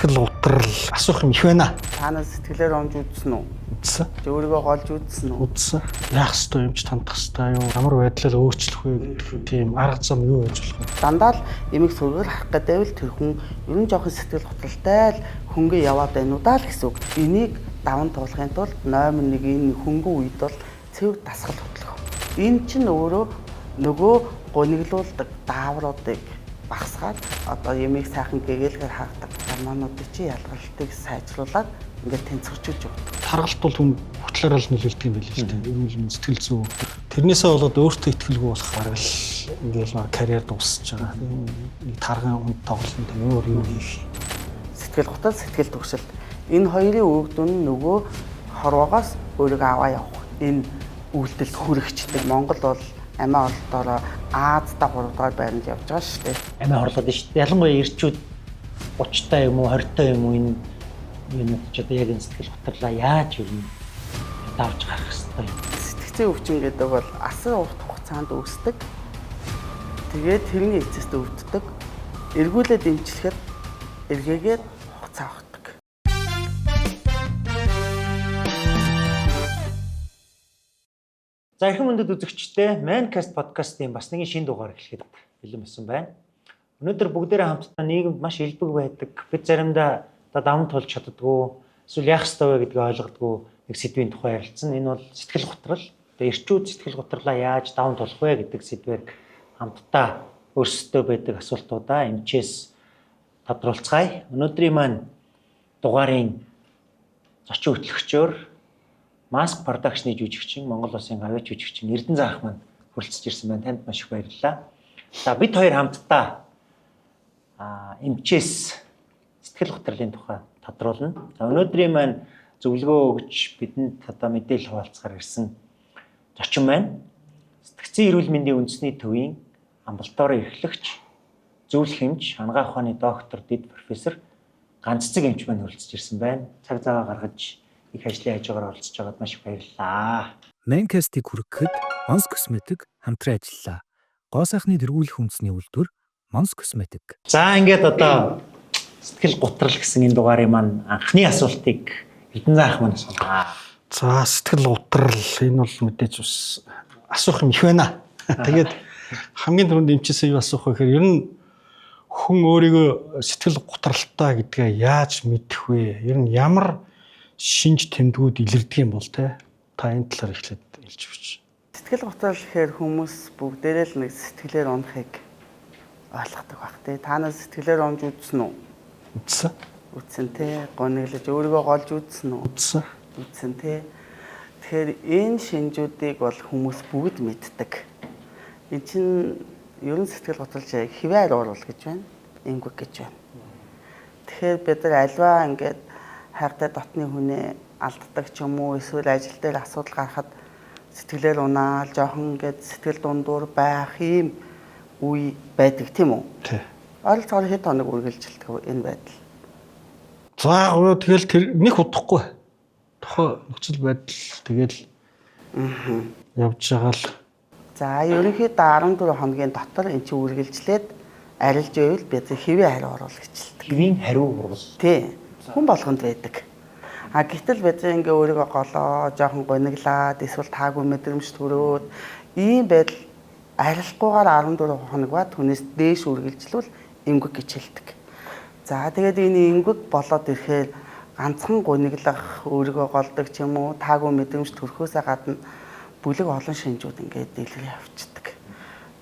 Сэтгэл гутрал асуух юм их байна. Та нар сэтгэлээр онж үзсэн үү? Үзсэн. Тэ өөрийгөө голж үзсэн үү? Үзсэн. Яах ёстой юм ч тандах ёстой юу? Ямар байдлаар өөрчлөх вэ гэдэг тийм арга зам юу байж болох вэ? Дандаа л эмийг сүргээр харах гэдэг л тэр хүн ер нь жоохон сэтгэл готролтой л хөнгө яваад байна уу даа л гэсэн үг. Энийг даван туулахын тулд номер 1 энэ хөнгөн үед бол цэвэр дасгал хөтлөх. Энэ чинь өөрөө нөгөө гуниглуулдаг даавруудыг багасгаад одоо ямиг сайхан гэгээлгээр хаадаг гормонуудыг чи ялгарлтыг сайжруулад ингээд тэнцвэрчүүлж өгдөг. Таргалт бол хүн бүх талаараа л нөлөөлдөг юм байл л дээ. Ер нь сэтгэл зүй. Тэрнээсээ болоод өөртөө итгэлгүй болох бараг л ингээл баг карьер дуусч байгаа. Нэг тарган хүн тоглолтод өөр юу хийх юм. Сэтгэл гутал, сэтгэл түгшэлт. Энэ хоёрын үр дүн нь нөгөө хорвоогоос өөрийгөө аваа явах энэ үйлдэлд хүрэгчдэг. Монгол бол амиа олдоороо Аазда 3 дугаар байранд явж байгаа шүү дээ. Амиа хорлоод шүү дээ. Ялангуяа эрчүүд 30 та юм уу 20 та юм уу энэ юунууд ч одоо яг энэ сэтгэл готрлаа яаж юу давж гарах хэвээр юм. Сэтгцийн өвчин гэдэг бол асар урт хугацаанд үүсдэг. Тэгээд тэрний эцэст өвддөг. Эргүүлээд эмчлэхэд эргээгээд хугацаа өгдөг. За эрхэм мөндөд үзэгчдээ Mancast podcast-ийн бас нэгэн шинэ дугаар эхлэхэд бэлэн болсон байна. Өнөөдөр бүгдээрээ хамтдаа нийгэмд маш элбэг байдаг. Бид заримдаа одоо даван тулж чаддгүй, эсвэл яах ёстой вэ гэдгийг ойлгодгүй нэг сэдвийн тухай ярилцсан. Энэ бол сэтгэл готрол. Одоо эрчүүд сэтгэл готрлаа яаж даван тулах вэ гэдэг сэдвээр хамтдаа өөрсдөө байдаг асуултуудаа эмчээс тодруулцгаая. Өнөөдрийн маань дугаарын зочин хөтлөгчөөр Mask Production-ы жүжигчин, Монгол Улсын авиач жүжигчин Эрдэнэ Заах маань хүрэлцэж ирсэн байна. Танд маш их баярлалаа. За бид хоёр хамтдаа эмчээс сэтгэл готрлын тухай тодруулна. За өнөөдрийн маань зөвлөгөө өгч бидэнд одоо мэдээлэл хуваалцахаар ирсэн зочин маань сэтгцийн эрүүл мэндийн үндэсний төвийн амбулатори эрхлэгч, зөвлөх эмч, анагаах ухааны доктор, дэд профессор Ганццэг эмч маань хүрэлцэж ирсэн байна. Цаг зав гаргаж их ажлын хажуугаар оролцож байгаад маш их баярлалаа. Mancast-ыг хүргэхэд Mons Cosmetic хамтран ажиллалаа. Гоо сайхны тэргүүлэх үндэсний үйлдвэр Mons Cosmetic. За ингээд одоо сэтгэл готрол гэсэн энэ дугаарын маань анхны асуултыг Эрдэнэ Заах маань асуулаа. За сэтгэл гутрал энэ бол мэдээж бас асуух юм их байна. Тэгээд хамгийн түрүүнд эмчээсээ юу асуух вэ гэхээр ер нь хүн өөрийгөө сэтгэл гутралтай гэдгээ яаж мэдэх вэ? Ер нь ямар шинж тэмдгүүд илэрдэг юм бол те? Та энэ талаар эхлээд хэлж өгч. Сэтгэл готрол гэхээр хүмүүс бүгдээрээ л нэг сэтгэлээр унахыг ойлгодог баг тий. Та нар сэтгэлээр онж үзсэн үү? Үзсэн. Үзсэн тий. Гуниглаж өөрийгөө голж үзсэн үү? Үзсэн. Үзсэн тий. Тэгэхээр энэ шинжүүдийг бол хүмүүс бүгд мэддэг. Энд чинь ер нь сэтгэл готролж хэвээр уурвал гэж байна. Эмгэг гэж байна. Тэгэхээр бид нар альва ингээд хайртай дотны хүнээ алддаг ч юм уу эсвэл ажил дээр асуудал гарахад сэтгэлээр унаал жоохон ингээд сэтгэл дундуур байх ийм үе байдаг тийм үү? Тий. Ойролцоогоор хэд хоног үргэлжилдэг вэ энэ байдал? За тэгэл тэр нэг удахгүй. Тухайн нөхцөл байдал тэгэл явж байгаа л. За ерөнхийдөө 14 хоногийн дотор эн чинь үргэлжлээд арилж байвал бид хэвийн хариу оруул гэж хэлдэг. Хэвийн хариу урвал. Тий. Хүн болгонд байдаг. А гэтэл бид ингээ өөрийгөө голоо, жоохон гуниглаад, эсвэл таагүй мэдрэмж төрөөд ийм байдал арилахгүйгээр 14 хоног ба түүнээс дээш үргэлжлвэл эмгэг гэж хэлдэг. За тэгээд энэ эмгэг болоод ирэхээр ганцхан гуниглах, өөрийгөө голдог ч юм уу, таагүй мэдрэмж төрөхөөсөө гадна бүлэг олон шинжүүд ингээд дэлгэр явцдаг.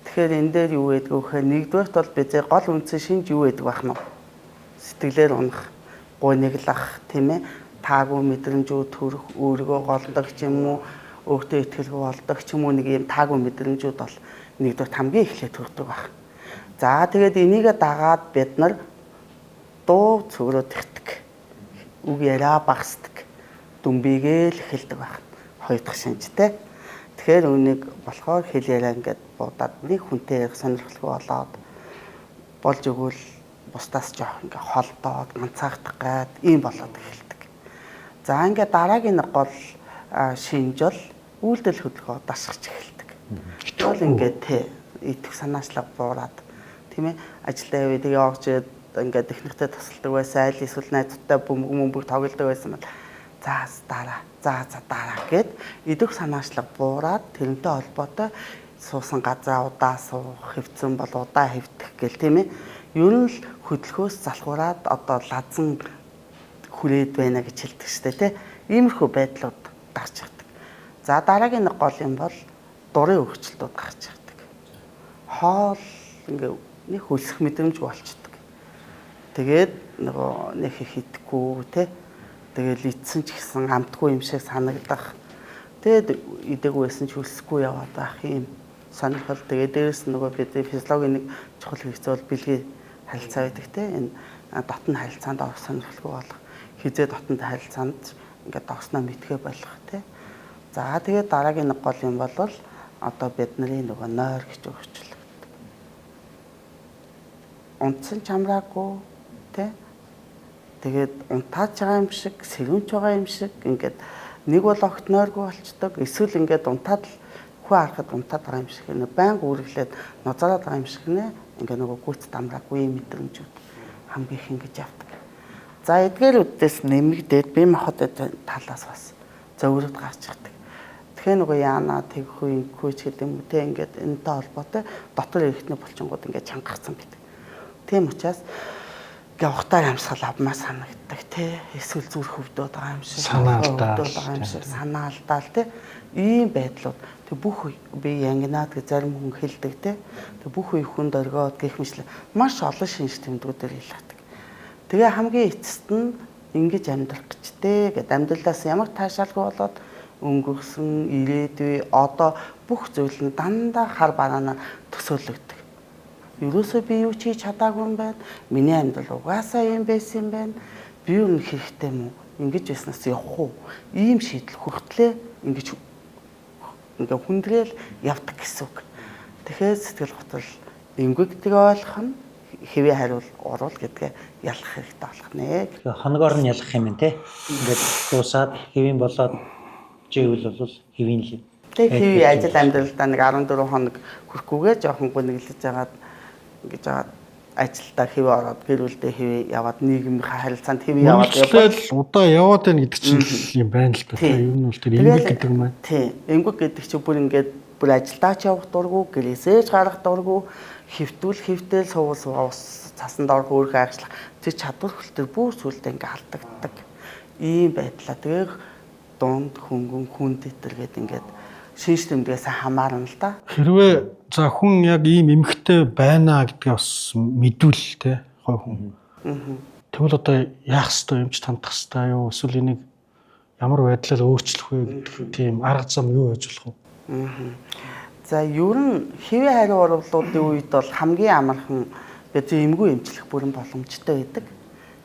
Тэгэхээр энэ дээр юу гэдэг вэ гэхээр нэгдүгээрт бол бид гол үндсэн шинж юу гэдэг байх нь вэ? Сэтгэлээр унах, гуниглах, тийм ээ, таагүй мэдрэмжүүд төрөх, өөрийгөө голдог ч юм уу, өөртөө итгэлгүй болдог ч юм уу нэг юм таагүй мэдрэмжүүд бол нэгдүгээрт хамгийн эхлээд төрдөг байх. За тэгээд энийгээ дагаад бид нар дуу цөгрөөд ирдэг. Үг яриа багасдаг. Дүмбийгээл эхэлдэг байх. Хоёр дахь шинжтэй. Тэгэхээр үүнийг болохоор хэл яриа ингээд буудаад нэг хүнтэй ярих сонирхолгүй болоод болж өгвөл бусдаас жоох ингээ холдоод ганцаардах гад ийм болоод эхэлдэг. За ингээд дараагийн нэг гол шинж бол үйлдэл хөдөлгөөн дашгаж эхэлдэг. Тэгвэл ингээд те итгэх санаачлага буураад тийм ээ ажилдаа явъя тэгээ явж ингээд эхнэртэй тусалдаг байсан, аль эсвэл найзуудтай бөмбөг мөмбөг тоглодог байсан бол за дараа, за дараа гэд идэх санаачлаг буураад тэрнтэй холбоотой суусан газраа удаа суух, хэвцэн бол удаа хэвтэх гэл тийм ээ. Ер нь л хөдөлгөөс залхуураад одоо лазан хүрээд байна гэж хэлдэг штэ тий. Иймэрхүү байдлууд гарч ирдэг. За дараагийн нэг гол юм бол дурын өөрчлөлтүүд гарч ирдэг. Хоол ингээ нэг хөлсөх мэдрэмжгүй болчдөг. Тэгээд нөгөө нэг их идэхгүй тий. Тэгэл идсэн ч гэсэн амтгүй юм шиг санагдах. Тэгээд идэггүй байсан ч хөлсөхгүй яваад байх юм сонирхол. Тэгээд дээрэс нь нөгөө бидний физиологийн нэг чухал хэрэгцээ бол бэлгийн харилцаа байдаг тий. Энэ дотн харилцаанд орох сонирхолгүй болох. Хизээ дотнд харилцаанд ингээд догсноо мэдхээ болох тий. За тэгээд дараагийн нэг гол юм бол одоо бидний нөгөө нойр гэж өөрчлөгддөг. Унтсан ч амраагүй тий. Тэгээд унтаач байгаа юм шиг, сэрүүнч байгаа юм шиг ингээд нэг бол огт нойргүй болчдөг. Эсвэл ингээд унтаад л хүү харахад унтаад байгаа юм шиг нэ байнга үргэлээд нозороод байгаа юм шиг нэ ингээд нөгөө гүйцэд амраагүй юм мэдрэмжүүд хамгийн их ингэж явдаг. За эдгээр үдээс нэмэгдээд бие махбод талаас бас зөөврөд гарч ирдэг. Тэгэхээр нөгөө яана тэгхүү ингэхүү ч гэдэг юм уу те ингээд энэтэй холбоотой дотор эрхтний булчингууд ингээд чангахсан байдаг. Тийм учраас ингээ ухтаар амьсгал авмаа санагддаг те эсвэл зүрх өвдөд байгаа юм шиг санаа алдаал байгаа юм шиг санаа алдаал те ийм байдлууд тэг бүх бие янгинаад гэж зарим хүн хэлдэг те тэг бүх үе хүнд оргиод гэх мэтлээ маш олон шинж тэмдгүүдээр илэрдэг. Тэгээ хамгийн эцэст нь ингэж амьдрах гэж те гэд амьдралаас ямар таашаалгүй болоод өнгөрсөн ирээдүй одоо бүх зүйл нь дандаа хар бараанаар төсөөлөгдөг. Ерөөсөө би юу ч хийж чадаагүй юм байна. Миний амьдрал угаасаа юм байсан юм байна. Би юу нэг хэрэгтэй юм уу? Ингэж байснаас явах уу? Ийм шийдэл хүртлээ ингэж ингээ хүндрэл явдаг гэсэн үг. Тэгэхээр сэтгэл готрол эмгэгдэг ойлгох нь хэвээ хариул урвал гэдгээ ялах хэрэгтэй болох нэ. Тэгэхээр хоногоор нь ялах юм те. Ингээд дуусаад хэвийн болоод живэл бол хэвийн л. Тэг хэвийн ажил амьдралдаа нэг 14 хоног хүрэхгүйгээ жоохон гүнэглэж жагаад ингэж жагаад ажилдаа хэвээ ороод гэр бүлдээ хэвээ яваад нийгмийнхаа харилцаанд хэвээ яваад явбал удаа яваад байна гэдэг чинь юм байна л да. Ер нь бол тэр эмгэг гэдэг юм байна. Тийм. Эмгэг гэдэг чинь бүр ингээд бүр ажилдаа ч явах дургу, гэрээсээ ч гарах дургу, хэвтүүл хэвтэл суул суугаа ус цасанд орох өөрхөө ажиллах тэр чадвар хүртэл бүр сүлдээ ингээд алдагддаг. Ийм байдлаа. Тэгээ дунд хөнгөн хүнд итэргээд ингээд шинж тэмдгээс хамаарна л да. Хэрвээ за хүн яг ийм эмгэгтэй байна гэдгээ бас мэдвэл те хой хүн. Тэгвэл одоо яах ёстой юм ч тандах ёстой юу? Эсвэл энийг ямар байдлаар өөрчлөх вэ гэдэг тийм арга зам юу байж болох вэ? За ер нь хэвээ хариу урвалуудын үед бол хамгийн амархан бид эмгүү эмчлэх бүрэн боломжтой байдаг.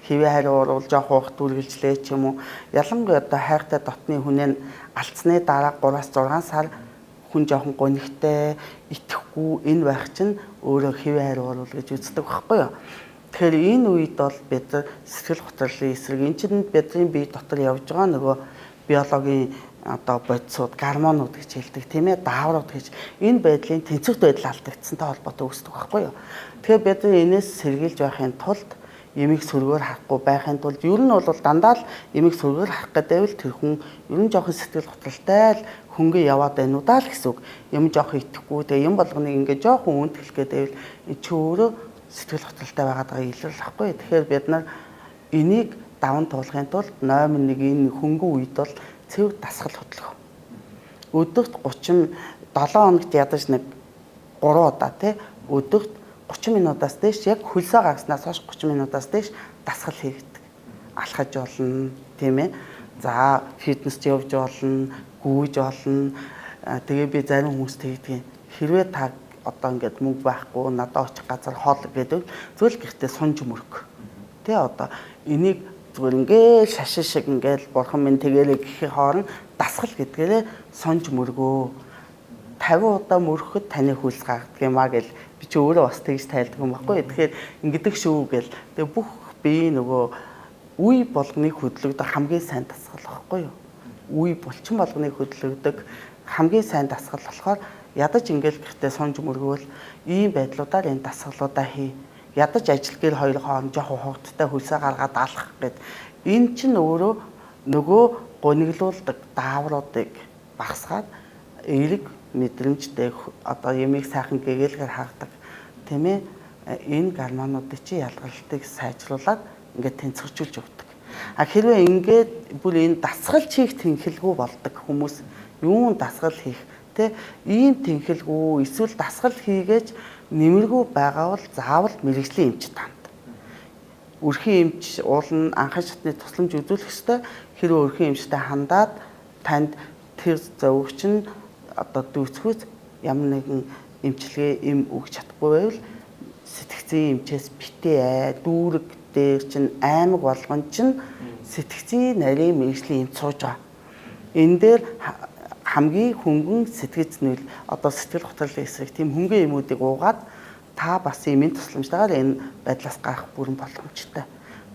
Хэвээ хариу урвал жоох хугацаанд үргэлжлээ ч юм уу. Ялангуяа одоо хайртай дотны хүнээ алдсны дараа 3-6 сар хүн жоохон гонигтай, итгэхгүй энэ байх чинь өөрөө хэвээ хариу урвал гэж үздэг байхгүй юу? Тэгэхээр энэ үед бол бид сэтгэл готрлын эсрэг энэ чинь бидний бие дотор явж байгаа нөгөө биологийн одоо бодисууд, гормонууд гэж хэлдэг тийм ээ, дааврууд гэж энэ байдлын тэнцвэрт байдал алдагдсантай холбоотой үүсдэг байхгүй юу? Тэгэхээр бид энэс сэргийлж байхын тулд эмийг сөргөөр харахгүй байхын тулд ер нь бол дандаа л эмийг сөргөөр харах гэдэг тэр хүн ер нь жоохон сэтгэл готролтой л хөнгө яваад байна уу даа л гэсэн үг. Юм жоохон итгэхгүй тэгээ юм болгоныг ингээ жоохон үндэтгэх гэдэг чи өөрөө сэтгэл готролтой байгаад байгааг илэрлэхгүй байхгүй. Тэгэхээр бид нар энийг даван туулахын тулд номер 1 энэ хөнгөн үед бол цэвэр дасгал хөдөлгөөн. Өдөрт 37 хоногт ядаж нэг 3 удаа тий өдөрт 30 минутаас дээш яг хөлсөө гаргаснаас хойш 30 минутаас дээш дасгал хийгдэг. Алхаж болно, тийм ээ. За, фитнест явж болно, гүйж болно. Тэгээ би зарим хүмүүст тэгдэг. Хэрвээ та одоо ингээд мөнгө байхгүй, надад очих газар хоол гэдэг зүйл гэртээ сунж мөрөх. Тэ одоо энийг зүгээр ингээд шашин шиг ингээд бурхан минь тэгээлээ гэхийн хооронд дасгал гэдгээрээ сунж мөргөө. 50 удаа мөрөхөд таны хөлс гаргадаг юм а гэл би чи өөрөө бас тэгж тайлдаг юм баггүй. Тэгэхээр ингэдэг шүү гэл. Тэгээ бүх бие нөгөө үе болгоныг хөдлөгдөг хамгийн сайн дасгал баггүй юу? Үе булчин болгоныг хөдлөгдөг хамгийн сайн дасгал болохоор ядаж ингээл гэртээ сунж мөргөөл ийм байдлуудаар энэ дасгалуудаа хий. Ядаж ажил гэр хоёр хооронд жоохон хугацаатай хөлсөө гаргаад алхах гэд. Энэ чинь өөрөө нөгөө гуниглуулдаг даавруудыг багасгаад эерэг мэдрэмжтэй одоо ямиг сайхан гэгээлгээр харгадаг, тийм ээ, энэ гормонуудыг чи ялгарлтыг сайжруулад ингээд тэнцвэржүүлж өгдөг. А хэрвээ ингээд бүр энэ дасгал хийх тэнхэлгүй болдог хүмүүс, юун дасгал хийх тэ ийм тэнхэлгүй эсвэл дасгал хийгээч нэмэргүй байгаа бол заавал мэргэжлийн эмчит ханд. Өрхийн эмч уул нь анхан шатны тусламж үзүүлэх ёстой. Хэрвээ өрхийн эмчтэй хандаад танд тэр зовгч нь одоо дүүцхүүц ямар нэгэн эмчилгээ эм өгч чадахгүй байвал сэтгцийн эмчээс битээ дүүрэг дээр чинь аймаг болгон чинь сэтгцийн нарийн мэргэжлийн эмч сууж байгаа. Энэ дээр хамгийн хөнгөн сэтгэц нүл одоо сэтгэл готрлын эсрэг тийм хөнгөн эмүүдийг уугаад та бас эмийн тусламжтайгаар энэ байдлаас гарах бүрэн боломжтой.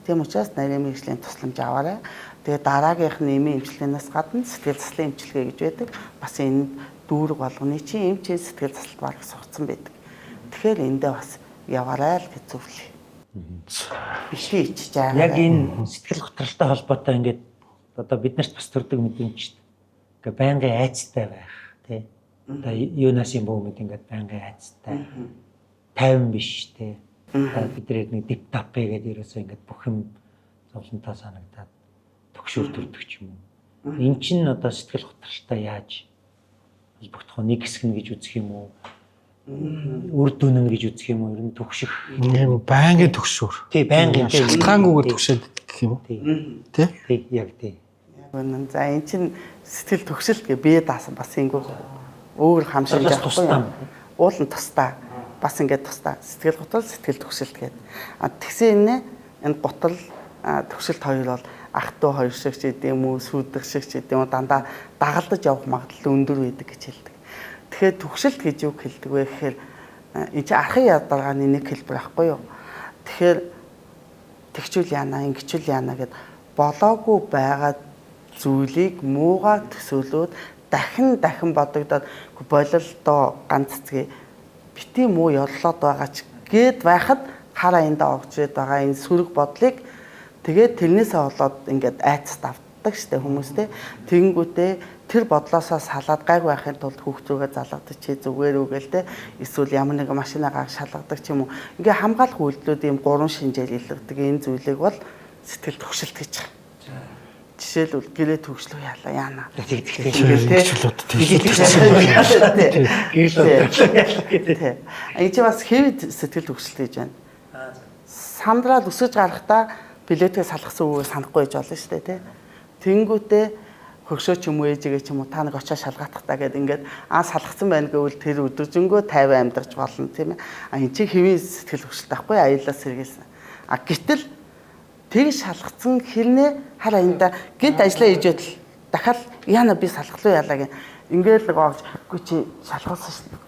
Тийм учраас нарийн мэргэжлийн тусламж аваарай. Тэгээ дараагийнх нь эмийн эмчилгээнээс гадна сэтгэл заслын эмчилгээ гэж байдаг. Бас энэ дүүрэг болгоны чинь эмчийн сэтгэл заслалт бараг сурцсан байдаг. Тэгэхээр эндээ бас яваарай л гэж зөвлөе. Бишээ ичиж байгаа. Яг энэ сэтгэл готролтой холбоотой ингээд одоо биднэрт бас төрдөг мэдрэмж шүү дээ. Ингээ байнгын айцтай байх тий. Одоо юунаас юм бөө мэд ингээд байнгын айцтай. Тайван биш тий. Одоо бид нар нэг дип тап гэдэг ерөөсөө ингээд бүх юм зовлонтой санагдаад төгшөөр төрдөг ч юм уу. Эн чинь одоо сэтгэл готролтой яаж холбогдох вэ? Нэг хэсэг нь гэж үзэх юм уу? Үр дүн нь гэж үзэх юм уу? Ер нь төгшөх. Ийм байнгын төгшөөр. Тий, байнгын тий. Шалтгаангүйгээр төгшөөд гэх юм уу? Тий. Тэ? Тий, яг тий. Яг үнэн. За эн чинь сэтгэл төгшөлт гэ бие даасан бас ингэв өөр хамшиг Бас тусдаа. Уул нь тусдаа. Бас ингээд тусдаа. Сэтгэл гутал, сэтгэл төгшөлт гэдэг. А тэгсэн энэ энэ гутал төгшөлт хоёр бол ах トゥ хоёр шиг ч гэдэм үү, сүйдэх шиг ч гэдэм үү дандаа дагалдаж явах магадлал өндөр байдаг гэж хэлдэг. Тэгэхээр төгшөлт гэж юу хэлдэг вэ гэхээр энэ чинь архын ядаргааны нэг хэлбэр байхгүй юу? Тэгэхээр тэгчүүл яана, ингэчүүл яана гэд болоогүй байгаа зүйлийг муугаар төсөөлөөд дахин дахин бодогдоод бололдоо ганц цэцгээ бити муу ёрлоод байгаа ч гэд байхад хараа энд орж ирээд байгаа энэ сөрөг бодлыг тэгээд тэрнээсээ болоод ингээд айцт автдаг штэ хүмүүстэй. Тэгэнгүүтээ тэр бодлоосоо салаад гайг байхын тулд хүүхд рүүгээ залгадаг чи зүгээр үү гээл те эсвэл ямар нэгэн машинагаа шалгадаг ч юм уу. Ингээ хамгаалах үйлдэлүүд ийм гурван шинжээр илэрдэг. Энэ зүйлийг бол сэтгэл төгшөлт гэж байгаа. Жишээлбэл гэрээ төгшлөө яалаа яана. Тэгдэг. Ингэчлүүд тийм. Гэрэл бодлоо гэдэг. Энэ чи бас хэвд сэтгэл төгшөлт гэж байна. Сандраад өсөж гарахдаа билетээ салгасан үгээ санахгүй байж болно шүү дээ, тий. Тэнгүүтээ хөгшөө ч юм уу ээжигээ ч юм уу та нэг очоо шалгаатах та гэд ингээд салгацсан байна гэвэл тэр өдөржингөө 50 амьдарч болно, тийм ээ. А энэ чи хэвийн сэтгэл хөдлөлт байхгүй аюулаас сэргийлсэн. А гэтэл тэг шалгацсан хэрнээ хараа энэ гинт ажиллаа хийж байтал дахиад яана би салхлуу яалаа гэн ингээл нэг оовч үгүй чи шалгуулсан шүү дээ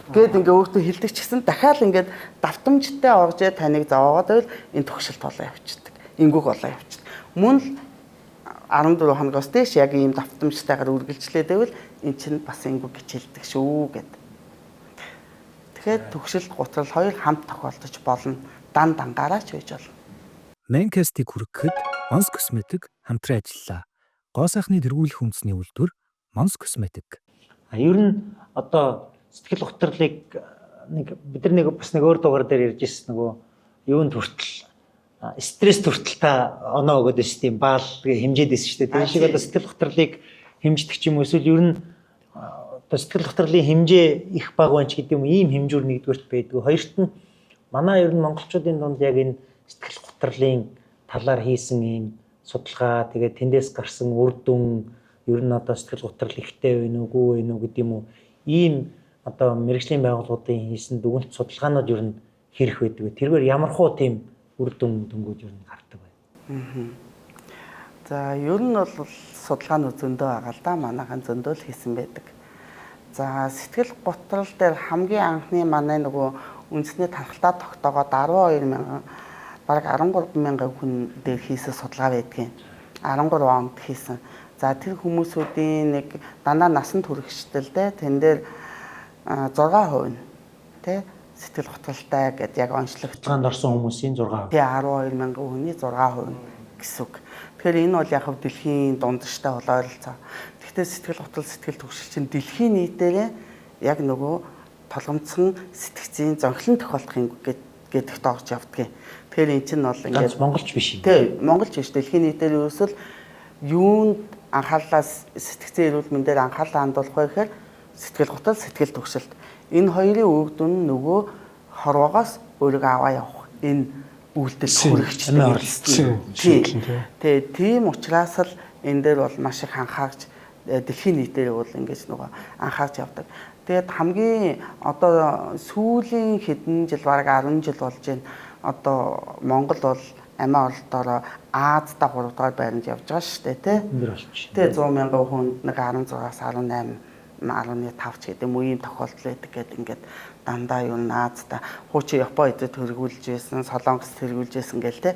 гэд ингээ өөртөө хэлдэг ч гэсэн дахиад ингээд давтамжтай орж таныг зовоогоод байвал энэ төгшөлт болоо явчихдаг. Ингүүг болоо явчихдаг. Мөн л 14 хоногоос дээш яг ийм давтамжтайгаар үргэлжлээд байвал эн чинь бас ингүүг гэж хэлдэг шүү гэд. Тэгэхээр төгшөлт гутрал хоёр хамт тохиолдож болно. Дан дангаараа ч байж болно. Mancast-ийг хүргэхэд Mons Cosmetic хамтран ажиллалаа. Гоо сайхны тэргүүлэх үндэсний үйлдвэр Mons Cosmetic. А ер нь одоо сэтгэл готрлыг нэг бид нар нэг бас нэг өөр дугаар дээр ярьж ирсэн нөгөө юунд хүртэл стресс хүртэл та оноо өгөөд байсан тийм баал хэмжээд байсан шүү дээ. Тэр шиг одоо сэтгэл готрлыг хэмждэг ч юм уу эсвэл ер нь одоо сэтгэл готрлын хэмжээ их бага байна ч гэдэг юм ийм хэмжүүр нэгдүгээрт байдгүй. Хоёрт нь манай ер нь монголчуудын дунд яг энэ сэтгэл готрлын талаар хийсэн ийм судалгаа тэгээд тэндээс гарсан үр дүн ер нь одоо сэтгэл готрол ихтэй байна уу, үгүй байна уу гэдэг юм уу ийм одоо мэргэжлийн байгууллагуудын хийсэн дүгнэлт судалгаанууд ер нь хэрэг байдаг вэ? Тэргээр ямар хуу тийм үр дүн дүнгууд ер нь гардаг вэ? За ер нь бол судалгаанууд зөндөө байгаа л да. Манайхан зөндөө л хийсэн байдаг. За сэтгэл готрол дээр хамгийн анхны манай нөгөө үндэсний тархалтаа тогтоогоод 12 мянган бараг 13 мянган хүн дээр хийсэн судалгаа байдгийн. 13 онд хийсэн. За тэр хүмүүсүүдийн нэг дандаа насан туршидэл те тэн дээр 6% нь те сэтгэл готролтой гэд яг онцлогдсон. Судалгаанд орсон хүмүүсийн 6%. Тий, 12 мянган хүний 6% гэсэн үг. Тэгэхээр энэ бол яг хав дэлхийн дундажтай бол ойролцоо. Гэхдээ сэтгэл готрол, сэтгэл түгшил чинь дэлхийн нийтээрээ яг нөгөө толгомцсон сэтгцийн зонхлон тохиолдох юм гэдэгт орж явдгийг. Тэгэхээр эн чинь бол Ганц ингээд монголч биш юм. Тий, монголч биш, дэлхийн нийтээр ерөөсөл юунд анхаарлаа сэтгцэн эрүүл мэндээр анхаарлаа хандуулах вэ гэхээр сэтгэл готрол, сэтгэл түгшилт. Энэ хоёрын үр дүн нь нөгөө хорвоогоос өөрийгөө аваа явах энэ үйлдэл хүрэгчтэй. Амиа орлцсон. Тий. Шийдэл, тий. Тэгээ тийм учраас л энэ дээр бол маш их анхаарч дэлхийн нийтээр бол ингэж нөгөө анхаарч явдаг. Тэгээд хамгийн одоо сүүлийн хэдэн жил, бараг 10 жил болж байна. Одоо Монгол бол амиа оролтоороо Азда 3 дугаар байранд явж байгаа шүү дээ, тий. Өндөр болчих. Тэгээ 100 мянган хүнд нэг 16-аас 18 10.5 ч гэдэг юм уу ийм тохиолдол байдаг гэдэг ингээд дандаа юу н Азда хуучин Япон эдэд тэргүүлж байсан, Солонгос тэргүүлж байсан гэл те.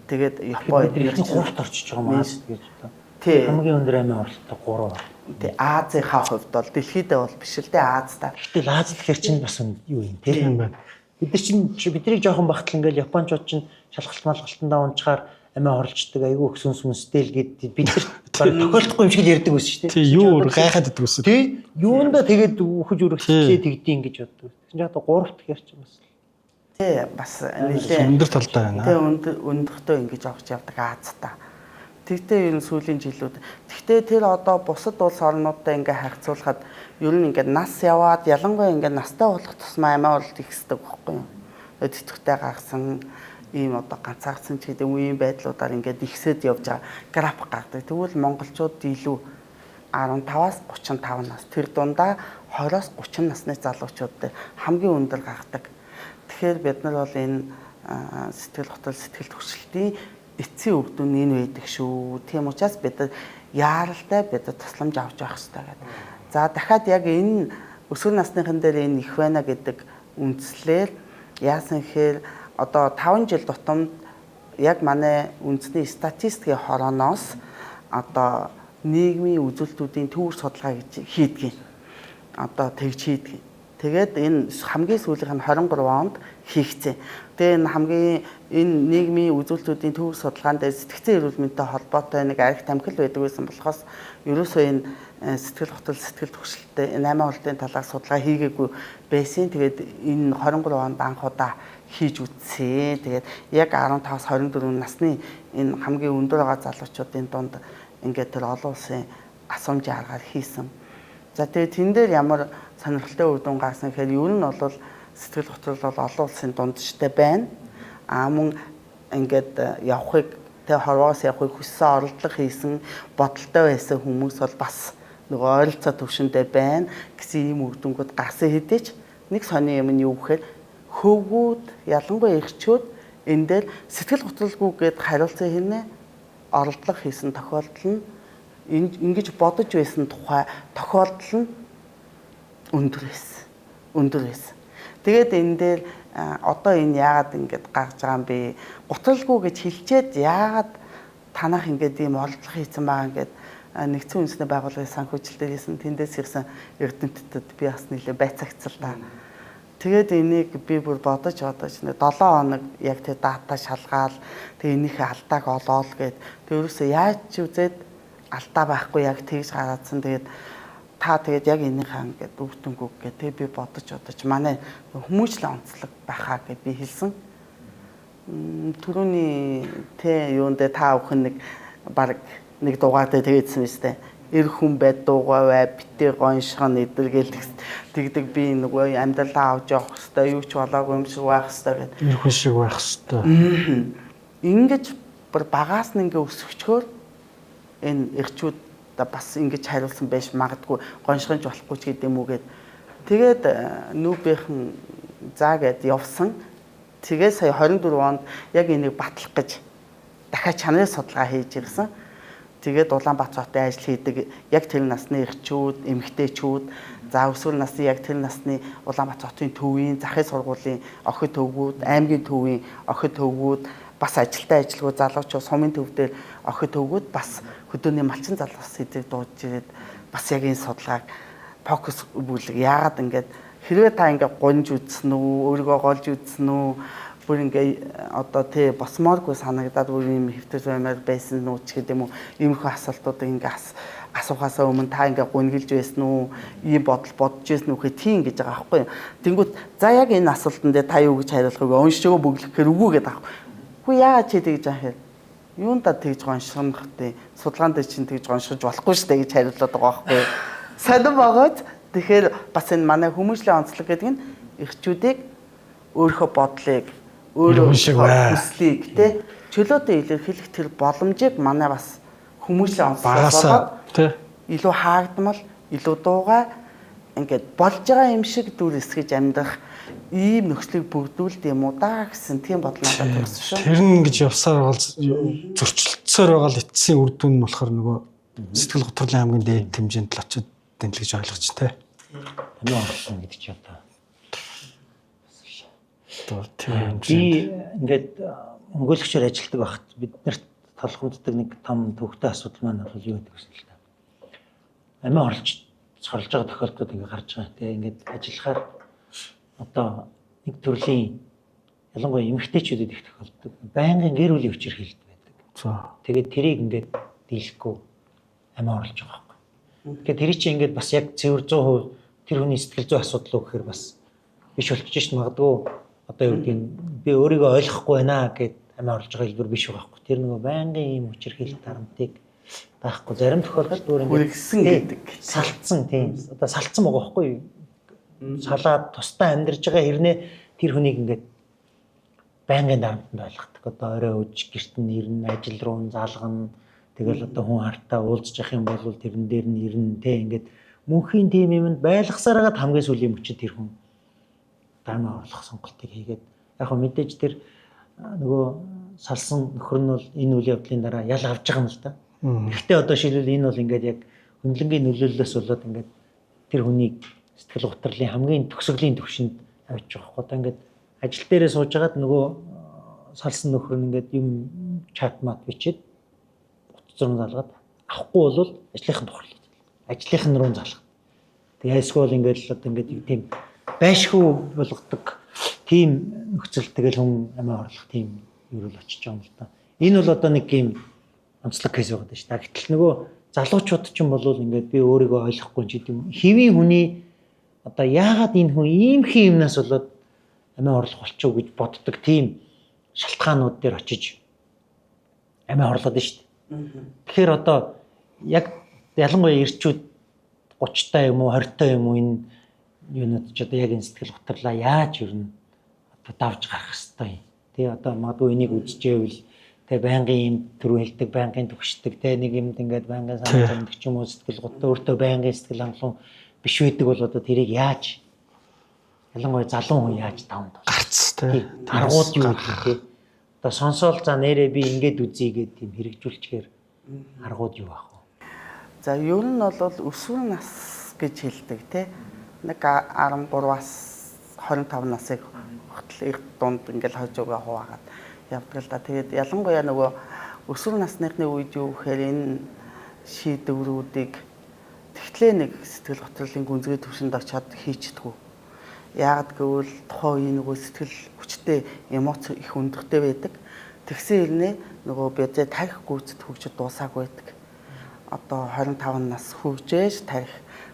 Тэгээд Япон Бид нар эдгээр чинь гуравт орчиж байгаа юм Аз гэж одоо. Тий. Хамгийн өндөр амиа оролттой 3. Тий, Азийнхаа хувьд бол дэлхийдээ бол биш л дээ Азда. Гэтэл Аз гэхэр чинь бас юу юм те. Тийм байна. Бид нар чинь бидний жоохон багтал ингээл японочууд чинь шалгалт малгалтандаа унчаар амиа орлцдог айгүй их сүнс мүнстэй л гэд бид нар баг тохиолдохгүй юм шиг л ярьдаг байсан шүү дээ. Тий, юу өөр гайхаад иддэг үсэн. Тий, юунда тэгээд үхэж өргөцлээ тэгдэв ингэж боддог. Тэгсэн чинь одоо гуравт гэхэр чинь бас Тий, бас нэлээ Өндөр талдаа байна. Тэ өндөртөө ингэж авч явдаг Азтай. Тэгтээ ер нь сүүлийн жилүүд. Тэгтээ тэр одоо бусад улс орнуудтай ингээ харьцуулахад ер нь ингээ нас яваад ялангуяа ингээ настай болох тусмаа амиа орлт ихсдэг байхгүй юу? Тэтгэвтэй гарсан ийм одоо ганцаардсан ч гэдэг үеийн байдлуудаар ингээд ихсэд явж байгаа график гардаг. Тэгвэл монголчууд илүү 15-аас 35 нас тэр дундаа 20-оос 30 насны залуучууд дээр хамгийн өндөр гаргадаг. Тэгэхээр бид нар бол энэ сэтгэл готрол, сэтгэл түгшилтийн эцсийн үр дүн энэ байдаг шүү. Тийм учраас бид нар яаралтай бид нар тусламж авч явах хэрэгтэй гэдэг. За дахиад яг энэ өсвөр насныхан дээр энэ их байна гэдэг үндслээр яасан гэхээр одоо 5 жил тутамд яг манай үндэсний статистикийн хорооноос одоо нийгмийн үзүүлэлтүүдийн төвөр судалгаа гэж хийдэг. Одоо тэгж хийдэг. Тэгээд энэ хамгийн сүүлийнх нь 23 онд хийгдсэн. Тэгээ энэ хамгийн энэ нийгмийн үзүүлэлтүүдийн төвөр судалгаан дээр сэтгцэн эрүүл мэндтэй холбоотой нэг арх тамхил байдаг байсан болохоос ерөөсөө энэ сэтгэл готрол, сэтгэл түгшилттэй энэ амиа хоолтын талаар судалгаа хийгээгүй байсан. Тэгээд энэ 23 онд анх удаа хийж үзсэн. Тэгээд яг 15-аас 24 насны энэ хамгийн өндөр байгаа залуучуудын дунд ингээд тэр олон улсын асуумжийн аргаар хийсэн. За тэгээд тэн дээр ямар сонирхолтой үр дүн гарсан гэхээр ер нь бол сэтгэл готрол бол олон улсын дунджтай байна. А мөн ингээд явахыг тэ хорвоос явахыг хүссэн, оролдлого хийсэн, бодолтой байсан хүмүүс бол бас нөгөө ойролцоо төвшөндөө байна гэсэн ийм үр дүнгууд гарсан хэдий ч нэг сони юм нь юу гэхээр хөвгүүд ялангуяа эрчүүд энэ дээр сэтгэл готролгүй гэд хариулсан хинэ оролдлого хийсэн тохиолдол нь ингэж бодож байсан тухай тохиолдол нь өндөр байсан. Өндөр байсан. Тэгээд энэ дээр одоо энэ яагаад ингэж гарч байгаа юм бэ? Гутралгүй гэж хэлчихэд яагаад танах ингэж ийм оролдлого хийсэн байгаа ингээд нэгдсэн үндэсний байгууллагын санхүүжилтээр хийсэн тэндээс ирсэн эрдэмтдэд би бас нэлээ байцаагцал та. Тэгээд энийг би бүр бодож нэг 7 хоног яг тэр дата шалгаал тэг энийхээ алдааг олоол гэд тэг ерөөсөө яаж ч үзээд алдаа байхгүй яг тэгж гараадсан. Тэгээд та тэгээд яг энийхээ ингээд үр дүнгүүг гэ тэг би бодож манай хүмүүжлэн онцлог байхаа гэд би хэлсэн. Түрүүний тэ юундээ та бүхэн нэг баг нэг дугаар дээр тэгээдсэн биз дээ. Эр хүн бай, дуугаа бай, битээ гоншхон эдэр гэл тэгдэг би нөгөө амьдралаа авч явах хэвээр юу ч болоогүй юм шиг байх хэвээр гэд. Эр хүн шиг байх хэвээр. Ингэж бүр багаас нь ингээ өсгөчхөөр энэ эрчүүд бас ингэж хариулсан байж магадгүй гоншгонж болохгүй ч гэдэм үү гэд. Тэгээд нүүбийнхэн заа гэд явсан. Тэгээ сая 24 онд яг энийг батлах гэж дахиад чанарын судалгаа хийж ирсэн. Тэгээд Улаанбаатар хотын ажил хийдэг яг тэр насны эрчүүд, эмэгтэйчүүд, за өсвөр насны яг тэр насны Улаанбаатар хотын төвийн захын сургуулийн охид төвгүүд, аймгийн төвийн охид төвгүүд, бас ажилтаа ажилгүй залуучууд сумын төв дээр охид төвгүүд бас хөдөөний малчин залуус сэдвийг дуудаж ирээд бас яг энэ судалгааг фокус бүлэг яагаад ингэж Хэрвээ та ингээ гунж үзсэн үү, өөрийгөө голж үзсэн үү, бүр ингээ одоо тий босмооргүй санагдаад бүр юм хэвтэж баймаар байсан уу ч гэдэг юм уу, иймэрхүү асуултуудыг ингээ асуухаасаа өмнө та ингээ гүнгэлж байсан уу, ийм бодол бодож байсан үү гэхээ тийм гэж байгаа байхгүй юу. Тэнгүүт за яг энэ асуултан дээр та юу гэж хариулах вэ? Уншиж бөглөхээр үгүй гэдэг аахгүй. Үгүй яагаад чи тэгж аах юм? Юунда тэгж гонших вэ? Судалгаан дээр чинь тэгж гоншиж болохгүй шүү дээ гэж хариулаад байгаа байхгүй юу. Сонин богоц. Тэгэхээр бас энэ манай хүмүүжлийн онцлог гэдэг нь эрчүүдийг өөрийнхөө бодлыг, өөрөө хүслийг тэ чөлөөтэй илэрхийлэх тэр боломжийг манай бас хүмүүжлийн онцлог болоод тэ илүү хаагдмал, илүү дуугай ингээд болж байгаа юм шиг дүр эсгэж амьдрах ийм нөхцөлийг бүрдүүлд юм уу да гэсэн тийм бодол надад төрсөн шүү. Тэр нь ингэж явсаар бол зөрчилдсөөр байгаа л эцсийн үр дүн нь болохоор нөгөө сэтгэл готрлын хамгийн дээд хэмжээнд л очиод дэнл гэж ойлгож тэ. Амин орлоо гэдэг чи одоо. Одоо тийм Би ингээд өмгөөлөгчөөр ажилладаг байхад биднэрт толгомддог нэг том төвхтэй асуудал маань бол юу гэдэг вэ л та. Амин орлож сорилж байгаа тохиолдлууд ингээд гарч байгаа. Тэгээ ингээд ажиллахаар одоо нэг төрлийн ялангуяа эмэгтэйчүүдэд их тохиолддог. Байнгын гэр бүлийн хүчирхийлэлт байдаг. За. Тэгээд тэрийг ингээд дийлэхгүй амиа орлож байгаа байхгүй. Тэгэхээр тэр чинь ингээд бас яг цэвэр 100% тэр хүний сэтгэл зүйн асуудал уу гэхээр бас биш болчих шин магадгүй одоо юу гэдгийг би өөрийгөө ойлгохгүй байна гэд амиа орлож байгаа хэлбэр биш байгаа байхгүй. Тэр нөгөө байнгын ийм хүчирхийлэлт харамтыг даахгүй зарим тохиолдолд өөр ингээд Хүргэсэн гэдэг. Салтсан тийм. Одоо салтсан байгаа байхгүй юу? Салаад тусдаа амьдарж байгаа хэрнээ тэр хүнийг ингээд байнгын дарамтанд ойлгодог. Одоо орой өж гэрт нь ирнэ, ажил руу нь залгана. Тэгэл одоо хүн хартаа уулзчих юм бол тэрэн дээр нь ирнэ те ингээд мөнхийн тийм юмд байлгасаар хагаад хамгийн сүүлийн мөчөд тэр хүн дармаа орлох сонголтыг хийгээд яг хөө мэдээж тэр нөгөө салсан нөхөр нь бол энэ үйл явдлын дараа ял авч байгаа юм л да. Гэхдээ одоо шилбэл энэ бол ингээд яг хөндлөнгийн нөлөөллөөс болоод ингээд тэр хүнийг сэтгэл гутралын хамгийн төгсгөлийн төвшөнд авчиж байгаа байхгүй. Одоо ингээд ажил дээрээ сууж хагаад нөгөө салсан нөхөр нь ингээд юм чат мат бичээд утас зурм залгаад авахгүй бол ажлынхын тохирлоо. Ажлынхын руу залгах. Тэгээ эсвэл ингээд л одоо ингээд тийм байшгүй болгодог тийм нөхцөл тэгэл хүн амиа орлох тийм юурал очиж байгаа юм л да. Энэ бол одоо нэг юм онцлог кейс байгаа шүү дээ. Гэтэл нөгөө залуучууд ч юм бол ингээд би өөрийгөө ойлгохгүй ч гэдэм хэвийн хүний одоо яагаад энэ хүн ийм хин юмнаас болоод амиа орлох болчихов гэж боддог тийм шалтгаанууд дээр очиж амиа орлоод нь шүү дээ. Тэгэхээр одоо яг ялангуяа эрчүүд 30 та юм уу 20 та юм уу энэ юунууд ч одоо яг энэ сэтгэл гутралаа яаж ер нь одоо давж гарах хэвтэй юм. Тэ одоо магадгүй энийг үзчихээвэл тэ байнгын юм төрөө хэлдэг, байнгын төгшдөг, тэ нэг юмд ингээд байнгын санаа зовдөг ч юм уу сэтгэл гутал өөртөө байнгын сэтгэл хангалуун биш байдаг бол одоо тэрийг яаж ялангуяа залуу хүн яаж давмд бол Гарц тэ. аргууд юу гэдэг те. Одоо сонсоол за нэрээ би ингээд үзье гэдэг тийм хэрэгжүүлчихээр аргууд юу ах вэ? За ер нь бол өсвөр нас гэж хэлдэг тий. Нэг 13-аас 25 насыг хүртэл их дунд ингээл хожуугаа хуваагаад явдаг л да. Тэгээд ялангуяа нөгөө өсвөр насныхны үед юу гэхээр энэ шийдвэрүүдийг тэгтлээ нэг сэтгэл готрлын гүнзгий төвшөнд очиод хийчдэггүй. Яагаад гэвэл тухайн үеийн нөгөө сэтгэл хүчтэй эмоц их өндөртэй байдаг. Тэгсэн хэрнээ нөгөө бид тарих гүйцэд хөгжид дуусаагүй байдаг. Одоо 25 нас хөгжээж тарих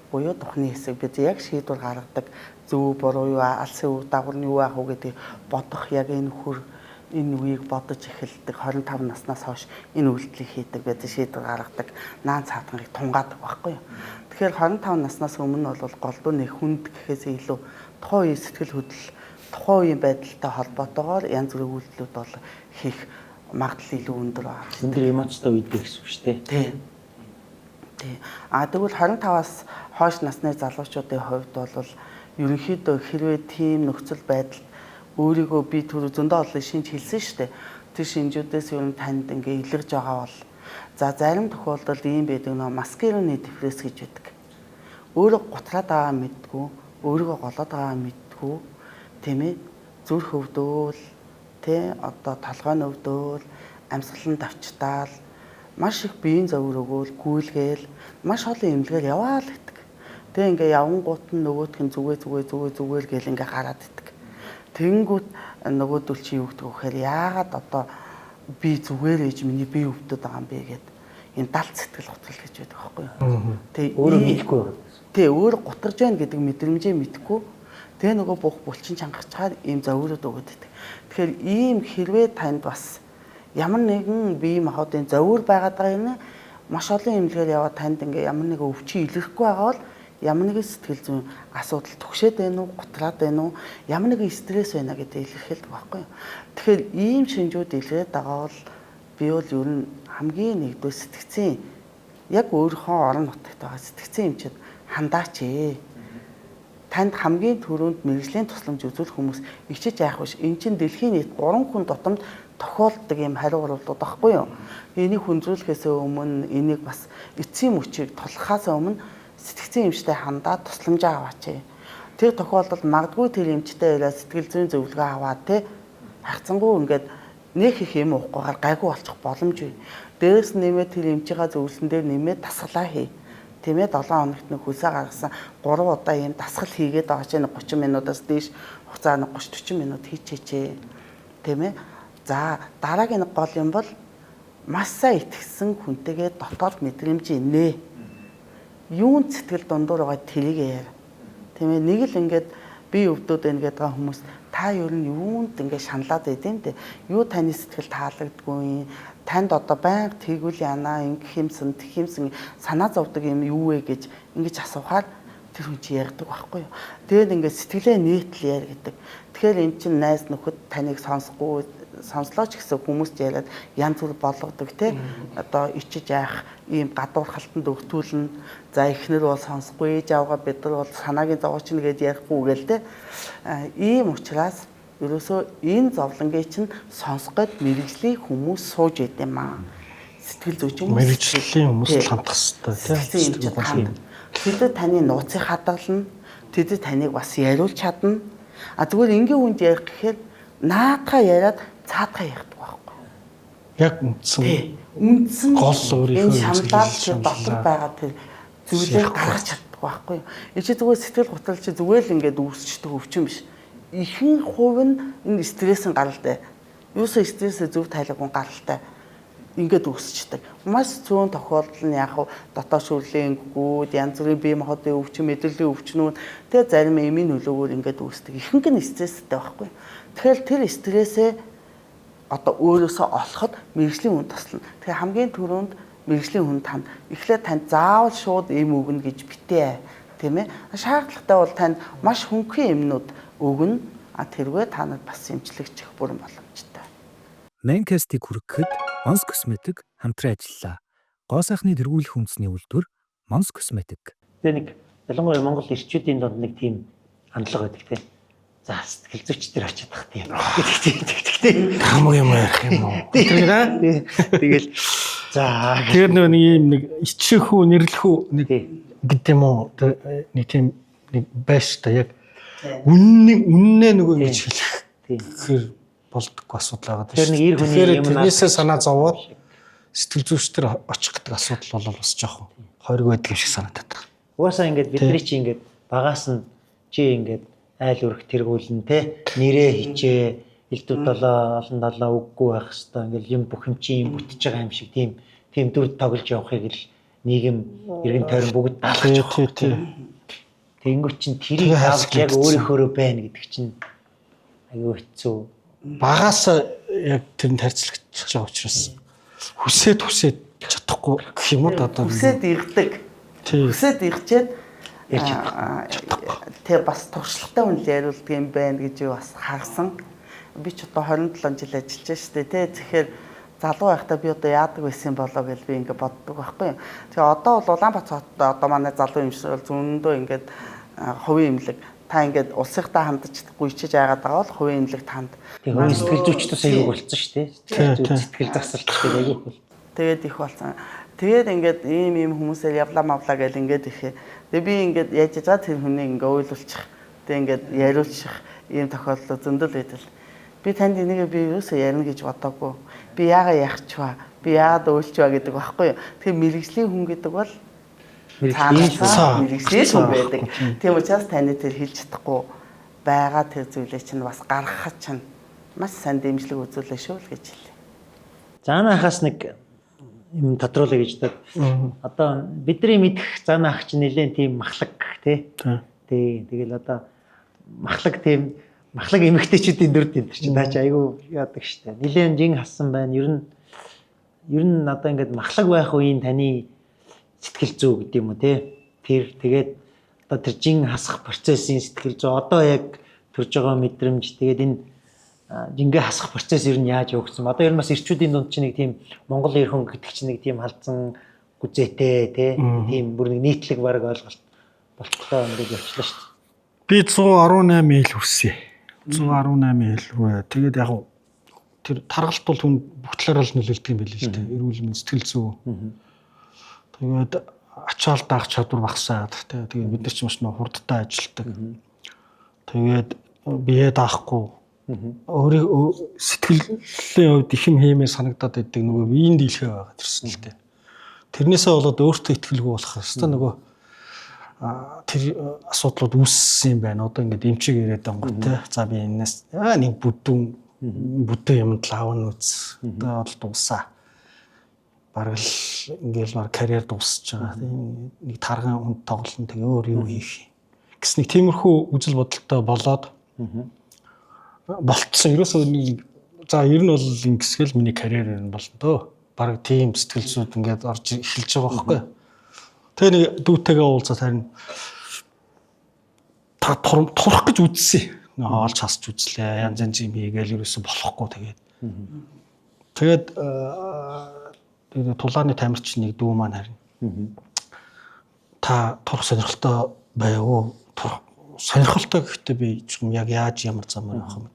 буюу тухны хэсэг бид яг шийдвэр гаргадаг зөв буруу юу алсын үр дагавар нь юу байх вэ гэдгийг бодох яг энэ хөр энэ үеийг бодож эхэлдэг 25 наснаас хойш энэ үйлдэлийг хийдэг бид шийдвэр гаргадаг наан цаатаныг тунгаадаг байхгүй юу. Тэгэхээр 25 наснаас өмнө бол голдуу нэг хүнд гэхээс илүү тухайн үеийн сэтгэл хөдлөл тухайн үеийн байдалтай холбоотойгоор янз бүрийн үйлдэлүүд бол хийх магадлал илүү өндөр байна. Өндөр эмоцтой үед гэсэн үг шүү дээ. Тий. Тий. А тэгвэл 25-аас хойш насны залуучуудын хувьд бол ерөнхийдөө хэрвээ тийм нөхцөл байдалд өөрийгөө би түр зөндөө олон шинж хэлсэн шүү дээ. Тэр шинжүүдээс ер нь танд ингээ илэрж байгаа бол за зарим тохиолдолд ийм байдаг нөө маскируны депресс гэж байдаг. Өөрөө гутраад байгаа мэддгүү, өөрийгөө голоод байгаа мэддгүү, тийм ээ. Зүрх өвдөөл, тэ одоо толгой нь өвдөөл, амьсгал нь давчтаал маш их биеийн зовөр өгөөл, гүйлгээл маш олон эмнэлгээр яваал гэдэг. Тэгээ ингээ явангуут нь нөгөөх нь зүгээ зүгээ зүгээ зүгээр гэл ингээ гараад итг. Тэнгүүт нөгөөдөл чи юу гэдэг вэ гэхээр яагаад одоо би зүгээр ээж миний бие өвдөд байгаа юм бэ гэд энэ далд сэтгэл готрол гэж байдаг байхгүй юу. Тэгээ өөрөө мэдэхгүй байгаа. Тий, өөрөө гутарж байна гэдэг мэдрэмжээ мэдэхгүй. Тэгээ нөгөө бүх булчин чангарчаар ийм зовирууд өгöd байдаг. Тэгэхээр ийм хэрвээ танд бас ямар нэгэн бие махбодын зовир байгаад байгаа юм маш олон эмнэлгээр яваад танд ингээ ямар нэгэн өвчин илэрхгүй байгаа бол ямар нэгэн сэтгэл зүйн асуудал түгшээд байна уу, гутраад байна уу, ямар нэгэн стресс байна гэдэг илэрхийлдэг байхгүй юу. Тэгэхээр ийм шинжүүд илрээд байгаа бол би бол ер нь хамгийн нэгдүгээр сэтгцийн яг өөрийнхөө орон нутагт байгаа сэтгцийн эмчид хандаач ээ. Танд хамгийн түрүүнд мэргэжлийн тусламж үзүүлэх хүмүүс ичиж яах биш. Эн чинь дэлхийн нийт 3 хүн тутамд тохиолддог юм хариу урвалууд байхгүй юу? Энийг хүндрүүлэхээс өмнө энийг бас эцсийн мөчийг тулахаас өмнө сэтгцийн эмчтэй хандаад тусламжаа аваач. Тэр тохиолдолд магадгүй тэр эмчтэй яриад сэтгэл зүйн зөвлөгөө аваад те харцангуй ингээд нэх их юм уухгүйгээр гайгүй болчих боломж бий. Дээрээс нэмээд тэр эмчийнхаа зөвлөсөн дээр нэмээд дасгалаа хий. Тийм ээ 7 хоногт нэг хөлсөө гаргасан 3 удаа ийм дасгал хийгээд байгаа чинь 30 минутаас дээш хугацаа 30 40 минут хийчээчээ. Тийм ээ. За дараагийн нэг гол юм бол маш сайн итгэсэн хүнтэйгээ дотоод мэдрэмжээ нээ. Юун сэтгэл дундуур байгаа тэрийг яар. Тийм ээ нэг л ингээд би өвдөд байна гэдэг хүмүүс та ер нь юунд ингээд шаналаад байд юм те. Юу таны сэтгэл таалагддгүй юм. Танд одоо байнга тэгвэл яана ингэх юмсан тэгэх юмсан санаа зовдөг юм юу вэ гэж ингэж асуухаар тэр хүн чи ярьдаг байхгүй юу. Тэгээд ингээд сэтгэлээ нийтл яар гэдэг. Тэгэхээр эн чинь найз нөхөд таныг сонсохгүй сонслоо ч гэсэн хүмүүст яриад янз бүр болгодог те. Одоо ичиж яах ийм гадуурхалтанд өгтүүлнэ. За эхнэр бол сонсохгүй, ээж аваа бид нар бол санаагийн зовооч нь гэж ярихгүй гээл те. Ийм учраас ерөөсөө энэ зовлонгийг чинь сонсох гээд мэрэгжлийн хүмүүс сууж идэм аа. Сэтгэл зүйч хүмүүс мэрэгжлийн хүмүүс л хандах хэрэгтэй те. Тэд таны нууцыг хадгална. Тэд таныг бас яриулж чадна. А зүгээр энгийн хүнд ярих гэхээр наадхаа яриад цаадхаа ярьдаг байхгүй. Яг үндсэн. Үндсэн гол өөрийнхөө шаналал тэр дотор байгаа тэр зүйлээ гаргаж чаддаг байхгүй. Энэ чи зүгээр сэтгэл готрол чи зүгээр л ингээд үүсчдэг өвчин биш. Ихэнх хувь нь энэ стрессийн гаралтай. Юусоо стрессээ зөв тайлбаргүй гаралтай ингээд үүсчдэг. Маш цөөн тохиолдол нь яг дотоод шүрлийн энгүүд, янз бүрийн бие махбодын өвчин, мэдрэлийн өвчнүүд тэгээ зарим эмийн нөлөөгөөр ингээд үүсдэг. Ихэнх нь стресстэй байхгүй. Тэгэхээр тэр стрессээ одоо өөрөөсөө олоход мэргэжлийн хүн туслана. Тэгэхээр хамгийн түрүүнд мэргэжлийн хүн танд эхлээд танд заавал шууд эм өгнө гэж битээ, тийм ээ. Шаардлагатай бол танд маш хөнгөн эмнүүд өгнө. А тэрвээ та нар бас эмчлэгчих бүрэн боломжтой. Mancast-ийг хүргэхэд Mons Cosmetic хамтран ажиллалаа. Гоо сайхны тэргүүлэх үндэсний үйлдвэр Mons Cosmetic. Тэгээ нэг ялангуяа Монгол эрчүүдийн дунд нэг тийм хандлага байдаг тийм. За сэтгэл зүйч дээр очиад тах тийм. Гэдэг тийм. Хамаг юм ярих юм уу? Тэр Тэгэл за тэр нэг ийм нэг ичих үү нэрлэх үү нэг гэдэг юм уу нэг тийм нэг байш та яг үннээ нөгөө ингэж хэлэх тэгэхээр болдоггүй асуудал байгаа Тэр нэг эр хүний юм тэрнээсээ санаа зовоод сэтгэл зүйчдэр очих гэдэг асуудал бол бас жоохон хойрог байдаг юм шиг санагдаад байна. Угаасаа ингээд бидний чи ингээд багаас нь чи ингээд айл өрх тэргүүлнэ те нэрээ хичээ элдв долоо олон долоо үггүй байх хэвээр ингээд юм бүх юм чи юм бүтэж байгаа юм шиг тийм тийм дүр тоглож явахыг л нийгэм эргэн тойрон бүгд даалгаж байгаа. Тэнгүүт чинь тэрийг авч яг өөрийнхөөрөө байна гэдэг чинь аюу хэцүү. Багаас яг тэрэнд харьцлагч байгаа учраас хүсээд хүсээд чадахгүй гэх юм уу одоо хүсээд ирдэг. Хүсээд ирчээд ярьж чадахгүй. Тэ бас туршлагатай хүн л яриулдаг юм байна гэж бас харсан. Би ч одоо 27 жил ажиллаж штэ тэ. Тэгэхээр залуу байхдаа би одоо яадаг байсан болоо гэж би ингээ боддог байхгүй юу. Тэгээ одоо бол Улаанбаатар хотод одоо манай залуу юм шиг бол зөндөө ингээд хувийн эмнэлэг та ингээд улсынхаа хандаж чадахгүй ичиж айгаад байгаа бол хувийн эмнэлэгт ханд. Тэгээ хувийн сэтгэл зүйчдээс аягүй болцсон шүү дээ. Сэтгэл зүй сэтгэл засалт гэдэг аягүй бол. Тэгээд их болсон. Тэгээд ингээд ийм ийм хүмүүсээр явлаа мавлаа гэл ингээд их. Тэгээ би ингээд яаж яжгаа тэр хүнийг ингээд уйлуулчих. Тэгээ ингээд яриулчих ийм тохиолдол зөндөл байдаг. Би танд энийг би юусоо ярина гэж бодоагүй. Би яагаа яхчваа? Би яагаад уйлчваа гэдэг байхгүй юу? Тэгэхээр мэрэгжлийн хүн гэдэг бол Цаанаас мэргэжлийн хүн байдаг. Тийм учраас таны тэр хэлж чадахгүй байгаа тэр зүйлээ чинь бас гаргахад чинь маш сайн дэмжлэг үзүүлээ шүү л гэж хэлье. Заана ахаас нэг юм тодруулъя гэж бодод. Одоо бидний мэдэх Заана ах чинь нэлээд тийм махлаг тий. Тий. Тэгэл одоо махлаг тийм махлаг эмэгтэйчүүдийн дүр тийм чинь наа чи айгүй яадаг штэ. Нэлээд жин хассан байна. Ер нь одоо ингээд махлаг байх үеийн таны сэтгэл зүй гэдэг юм уу тий. Тэр тэгээд одоо тэр жин хасах процессын сэтгэл зүй одоо яг төрж байгаа мэдрэмж тэгээд энэ жингээ хасах процесс ер нь яаж явагдсан бэ? Одоо ер нь бас эрчүүдийн дунд чинь нэг тийм Монгол эр хүн гэдэг чинь нэг тийм халдсан гүзээтэй тий тийм бүр нэг нийтлэг баг ойлголт болтлоо ингээд явчлаа шүү дээ. Би 118 ил хүрсэн. 118 ил рүү. Тэгээд яг тэр таргалт бол хүн бүх талаараа л нөлөөлдөг юм билээ л дээ. Эрүүл мэнд, сэтгэл зүй. Тэгээд ачаал даах чадвар багасаад тий. Тэгээд бид нар ч маш нөө хурдтай ажилтдаг. Тэгээд бие даахгүй өөрийн сэтгэлийн хувьд их юм хиймээр санагдаад байдаг, нөгөө биеийн дийлхэ байгаа тэрсэн л дээ. Тэрнээсээ болоод өөртөө итгэлгүй болох хэвээр нөгөө тэр асуудлууд үүссэн юм байна. Одоо ингээд эмчиг ирээд ангууд те. За, би энэс нэг бүдүүн бүдүүн юмд л аавна үз. Одоо бол дуусаа. Бараг л ингээл баг карьер дуусч байгаа. Тийм нэг тарган хүнд тоглоно, тэгээ өөр юу хийх юм. Гэс нэг тиймэрхүү үзэл бодолтой болоод болцсон. Ерөөсөө нэг за ер нь бол ингэсгэл миний карьер ер нь болно дөө. Бараг тийм сэтгэл зүйд ингээд орж эхэлж байгаа байхгүй. Тэгээ нэг дүүтэйгээ уулзаад харин та турах гэж үзсэн. Нэг хоолж хасч үзлээ. Янз янз юм хийгээл ерөөсөө болохгүй тэгээд. Тэгээд тэгээд тулааны тамирч нэг дүү маань харин та турах сонирхолтой байв уу? Турах сонирхолтой гэхдээ би ч юм яг яаж ямар замаар явах юм.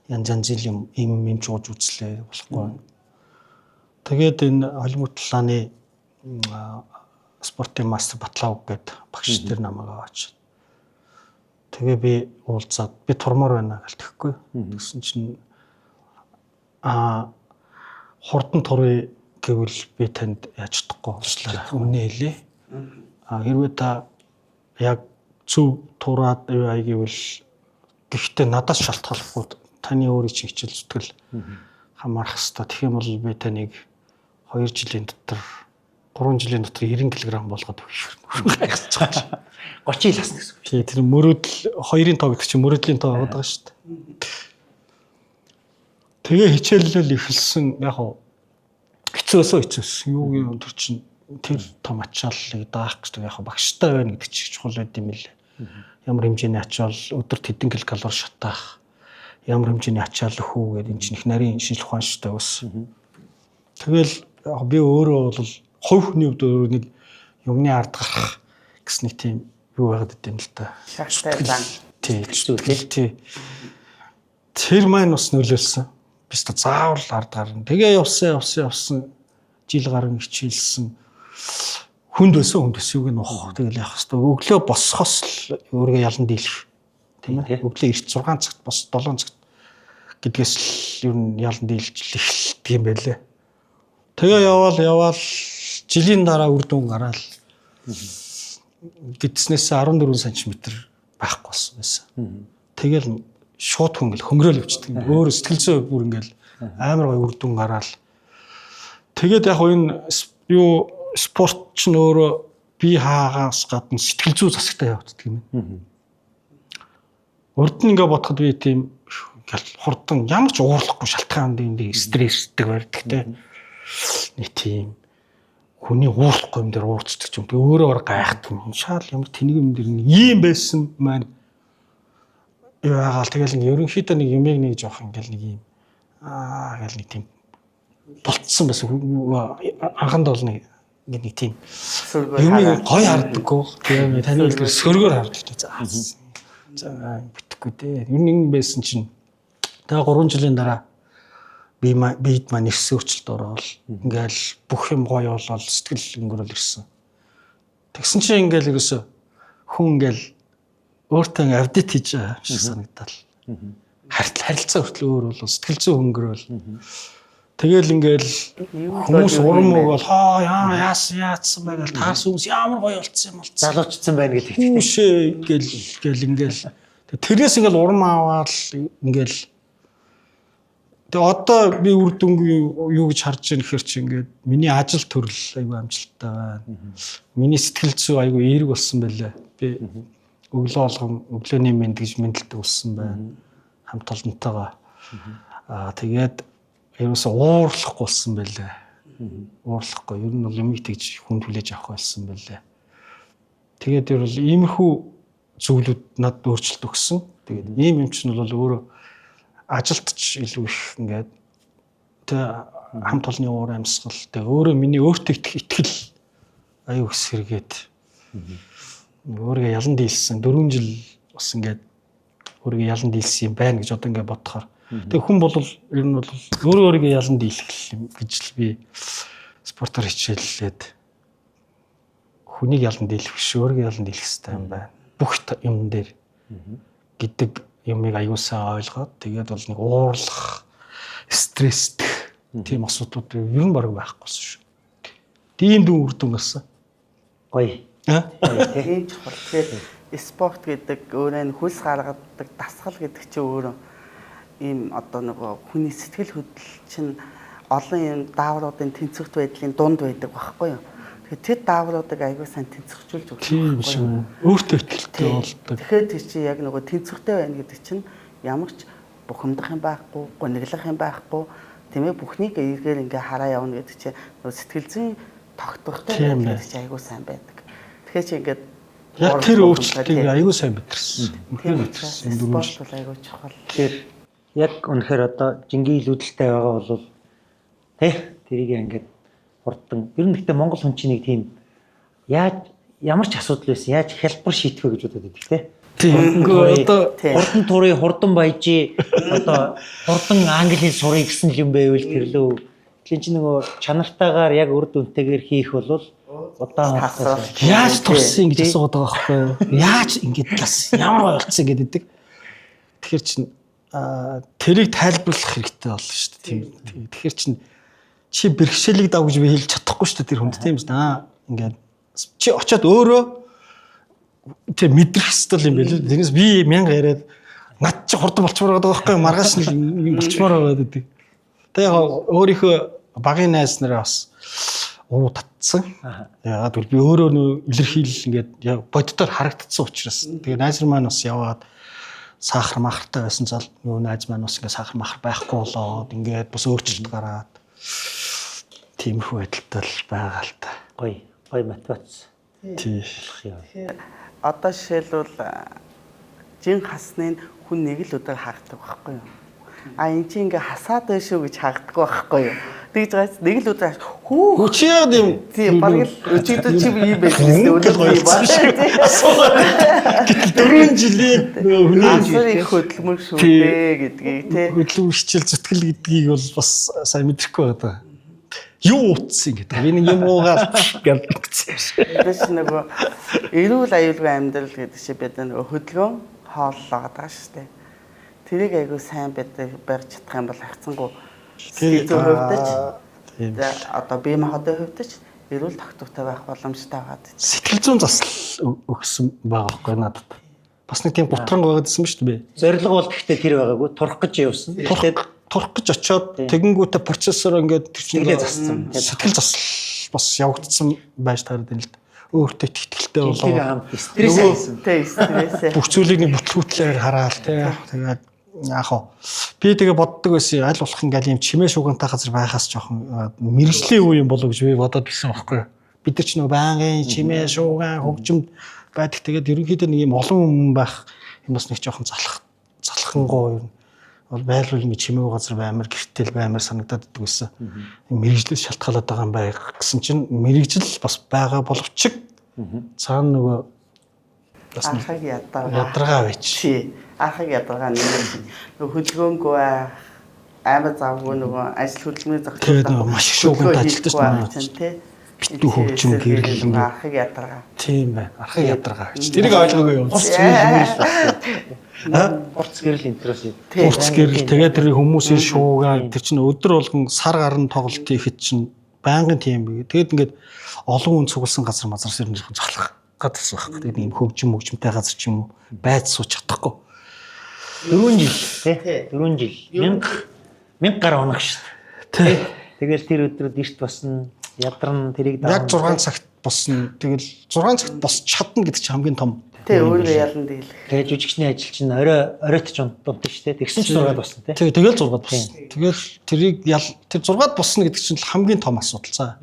Янз янзын юм юм юм чууж үзлээ, болохгүй байна. Тэгээд энэ холимог тулааны спортын мастер Батлав гээд багш тэр намайг аваач. Тэгээ би уулзаад би турмаар байна гэл тэгэхгүй. Тэгсэн чинь хурдан туръя гэвэл би танд яаж чадахгүй, уучлаарай. Үнэ хэлье. Хэрвээ та яг зөв тураад юу ая гэвэл гэхдээ надаас шалтгааллахгүй, таны өөрийн чинь хичээл зүтгэл хамаарах хэвээр. Тэгэх юм бол би таныг 2 жилийн дотор, 3 жилийн дотор 90 кг болгоод өгөх гайхаж байгаа. 30 жил хасна гэсэн үг. Тий, тэр мөрөөдөл хоёрын тоо гэдэг чинь мөрөөдлийн тоо байгаа шүү дээ. Тэгээ хичээллэл эхэлсэн, яг хуу хэцүүсөө хэцүүс. Юу юм тэр чинь тэр том ачааллыг даах гэдэг яг багштай байна гэдэг чинь чухал байд юм лээ. Ямар хэмжээний ачаал, өдөрт хэдэн килокалори шатаах, ямар хэмжээний ачаал өгөх үү гэдэг энэ чинь их нарийн шинжлэх ухаан шүү дээ бас. Тэгэл яг би өөрөө бол хувь хүний хувьд өөрөө нэг юмны ард гарах гэсэн нэг тийм юу байгаад идэм л та. Шагтай зан. Тий, тий. Тий. Тэр маань бас нөлөөлсөн. Би ч заавал ард гарна. Тэгээ явсан, явсан, явсан. Жил гарan хичээлсэн. Хүнд байсан, хүнд байсан, юуг нь уух. Тэгэл явах хэвээр. Өглөө босхоос л өөрийгөө ялан дийлэх. Тийм ээ. Өглөө эрт 6 цагт бос, 7 цагт гэдгээс л ер нь ялан дийлж эхэлдэг юм байлээ. Тэгээ яваал яваал жилийн дараа үр дүн гараал гэдснээс 14 см байхгүй болсон байсан. Тэгэл шууд хүн ингээл хөнгөрөөл явчихдаг. Өөр сэтгэл зүй бүр ингээл амар гоё үр дүн гараал. Тэгээд яг энэ юу спорт ч нөөрэ бие хаагаас гадна сэтгэл зүй засагтай явагддаг юм байна. Урд нь ингээ бодоход би тийм ингээл хурдан ямар ч уурлахгүй шалтгаан дээр стрессдэг барьдаг те. Нэг тийм хүний уурлахгүй юм дээр уурцдаг юм. Би өөрөө бар гайхдаг юм. Шаал ямар тэнэг юм дээр нэг ийм байсан маань юу яагаал тэгэл нэг ерөнхийдөө нэг юмыг нэг жоох ингээл нэг ийм гэл нэг тийм болцсон байсан. Анханд бол нэг ингээд нэг тийм Сөргөөр юмыг хараад. гоё хардаггүй. Тийм, таны хэлдгээр сөргөөр харддаг. За за, битгэхгүй дээ. Ер нь ингэ байсан чинь тэгээ 3 жилийн дараа би биед маань ирсэн өөрчлөлт ороод ингээл бүх юм гоё болоод сэтгэл өнгөрөөл ирсэн. Тэгсэн чинь ингээл ерөөсө хүн ингээл өөртөө ингээ update хийж байгаа юм шиг санагдал. Харилцаа хүртэл өөр болоо, сэтгэл зүй хөнгөрөөл. Тэгэл ингээл Юу хүмүүс л урам юм бэ? өгөөл хоо яа яасан яатсан бэ гэл таас хүмүүс ямар гоё болцсон юм болцсон. Залуучдсан байна гэдэг тийм. Хүүшээ гэл гэл ингээл Тэг тэрнээс ингээл урам аваад ингээл Тэгээ одоо би үр дүнгийн юу гэж харж байгаа нөхөр чи ингээд миний ажил төрөл айгүй амжилттай байна. Миний сэтгэл зүй айгүй эерэг болсон байлаа. Би өглөө болгон өглөөний мэнд гэж мэндэлдэг болсон байна. Хамт олонтойгоо. Аа тэгээд ерөөсөө уурлахгүй болсон байлаа. Уурлахгүй. Ер нь бол юмыг тэгж хүн хүлээж авах болсон байлаа. Тэгээд ер нь бол иймэрхүү зүйлүүд надад өөрчлөлт өгсөн. Тэгээд ийм юм чинь бол өөрөө ажилд ч илүү их ингээд тэ хамт олонны уур амьсгал тэ өөрөө миний өөртөө итгэх итгэл аюу их сэргээд өөрийгөө ялан дийлсэн 4 жил бас ингээд өөрийгөө ялан дийлсэн юм байна гэж одоо ингээд бодохоор тэг хүн бол ер нь бол өөрөө өөрийгөө ялан дийлэх юм гэж л би спортоор хичээллээд хүнийг ялан дийлэх биш өөрийгөө ялан дийлэх хэрэгтэй юм байна бүх юм дээр гэдэг юмыг аюулсаа ойлгоод тэгээд бол нэг уурлах стресстэх тийм асуудлууд ер нь бараг байхгүйсэн шүү. Тийм дүн үр дүн гарсан. Гоё. Аа? Тийм чухал. Тэгэхээр спорт гэдэг өөрөө нь хөлс гаргадаг дасгал гэдэг чинь өөрөө ийм одоо нөгөө хүний сэтгэл хөдлөл чинь олон юм даавруудын тэнцвэрт байдлын дунд байдаг байхгүй юу? Тэгэхээр тэр даавруудыг аягүй сайн тэнцвэржүүлж өгөх Тийм байхгүй шүү. юу? Өөртөө ихтэй болдог. Тэгэхээр тэр чинь яг нөгөө тэнцвэртэй байна гэдэг чинь ямар ч бухимдах юм байхгүй, гуниглах юм байхгүй, тийм ээ бүхнийг эргээр ингээ хараа явна гэдэг чинь нөгөө сэтгэл зүйн тогтвортой Тийм байдаг ээ. гэдэг чинь аягүй сайн байдаг. Тэгэхээр чи ингээд Яг тэр өөрчлөлтийг аюул сайн мэдэрсэн. Үнэхээр Тийм мэдэрсэн. учраас Дөрвөн спорт жил. бол аягүй чухал. Тэгэхээр яг үнэхээр одоо жингийн илүүдэлтэй байгаа бол тэ тэрийг ингээд хурдан ер нь гэхдээ Монгол хүн чинь нэг тийм яаж ямар ч асуудал байсан яаж хялбар шийдэх вэ гэж бодод байдаг тэ. Тийм. Үгүй одоо Тийм. Хурдан турыг хурдан баяжий одоо хурдан англи хэл сурыг гэсэн юм байвал тэрлөө. Тэгэхээр чи нөгөө чанартайгаар яг үр дүнтэйгээр хийх бол удаан Тасрал. хугацаа. яаж турсан гэж Тийм. асуугаад байгаа байхгүй юу? Яаж ингэж бас ямар гоё болцсон гэдэг. Тэгэхээр чин тэрийг тайлбарлах хэрэгтэй болно шүү дээ. Тийм. Тэгэхээр чин чи бэрхшээлийг дав гэж би хэлж чадахгүй шүү дээ тэр хүнд тийм үү? Аа ингээд чи очиод өөрөө тэр мэдрэх хэвэл юм байл. Тэрнээс би мянга яриад над чи хурдан болчмоор байгаа байхгүй юу? Маргааш нь юм болчмоор байгаа гэдэг. Тэгээ яг өөрийнхөө багын найз нараа бас уруу татсан. Яагаад гэвэл би өөрөө нөө илэрхийлэл ингээд яг боддоор харагдсан учраас. Тэгээ найз нар маань бас яваад сахар махартай байсан зал нөгөө найз маань бас ингээд сахар махар байхгүй болоод ингээд бас өөрчлөлт гараад тиймэрхүү байдалтай л байгаа л та. Гоё. Гоё мотивац. Тий. Одоо жишээлбэл жин хасны нь хүн нэг л өдөр хаагддаг байхгүй юу? А эн чинь ингээ хасаад байна шүү гэж хаагддаг байхгүй юу? Тэгж гайц нэг л өдөр хүү Хөө чи яагаад юм тийм бараг л өчигдөр чи ийм байж байсан өдөр ийм ба. Асуугаад. Гэтэл 4 жилийн нөгөө хүний Асар их хөдөлмөр шүү дээ гэдгийг тий. хөдөлмөр хичээл зүтгэл гэдгийг бол бас сайн мэдрэхгүй байгаа. Юу утсан гэдэг. Би нэг юм уугаад гэл гэсэн юм шиг. Бид нөгөө эрүүл аюулгүй амьдрал гэдэг чинь бид нөгөө хөдөлгөөн хооллоод байгаа шүү дээ. Тэрийг айгүй сайн бид барьж чадах юм бол хайцсангуу сэтгэл зүйн хувьд ч Тийм. за, одоо бие махбодын хувьд ч эрүүл тогтвортой байх боломжтой байгаа. Сэтгэл зүйн засал өгсөн байгаа байхгүй надад. Бас нэг тийм гутранг байгаад байсан шүү дээ. Зорилго бол гэхдээ тэр байгаагүй турах гэж явсан. Турах турах гэж очиод тэгэнгүүтээ процессор ингээд тэр чинь Сэтгэлээ зассан. Сэтгэл засал бас явагдсан байж таарад байна л да. Өөртөө итгэлтэй Тэртэйгээ болоо. хамт стресс хийсэн. Тэ стрессээ. Бүх зүйлийг нэг бүтлгүүтлээр хараал тий. Тэгээд яах вэ? Би тэгээ боддог байсан аль болох ингээл юм чимээ шугантай газар байхаас жоохон мэрэгжлийн үе юм болов гэж би бодоод байсан байхгүй юу? Бид нар ч нөө байнгын чимээ шууган хөгжимд байдаг. Тэгээд ерөнхийдөө нэг юм олон хүн байх юм бас нэг жоохон залах залхангуу юм бол байлвал нэг чимээгүй газар баймар гэртэл баймар санагдаад иддэг байсан. Мэрэгжлээс шалтгаалаад байгаа юм байх гэсэн чинь мэрэгжил бас байгаа боловч цаана нөгөө бас нэг Архаг ядаргаа. ядаргаа байж. Чи архаг ядаргаа нэмэр нөгөө хөдөлгөөнгүй байх амар завгүй нөгөө ажил хөдөлмөрийн зохицуулалт Тэгээд нөгөө маш их шуугантай ажилтдаг шүү дээ. дээ. Битүү хөгжим гэрэл ингээд ингээд. архаг ядаргаа. Тийм байна. Архаг ядаргаа гэж. Тэрийг ойлгоогүй юм. Урц гэрэл энтерос. Урц гэрэл тэгээд тэр хүмүүсийн шуугаа тэр чинь өдөр болгон сар гарan тоглолт хийхэд чинь байнгын тийм бий. Тэгээд ингээд олон хүн цугласан газар мазар сэрэн жоохон залах газар байхгүй. Тэгээд ийм хөгжим хөгжимтэй газар ч юм уу байц сууж чадахгүй. 4 жил тий. 4 жил. 1000 гаруй хоног шүү дээ. Тэгэл тэр өдрүүд эрт басна, ядарна, тэрийг Яг 6 цагт босно. Тэгэл 6 цагт босч чадна гэдэг чинь хамгийн том. Тий, өөрөө ялан дийлэх. Тэгээ жүжигчний ажил чинь орой оройтч унтдаг шүү дээ. Тэгсэн ч 6-ад басна тий. Тэг тэгэл 6-ад босно. Тэгэл тэрийг ял тэр 6-ад босно гэдэг чинь л хамгийн том асуудал цаа.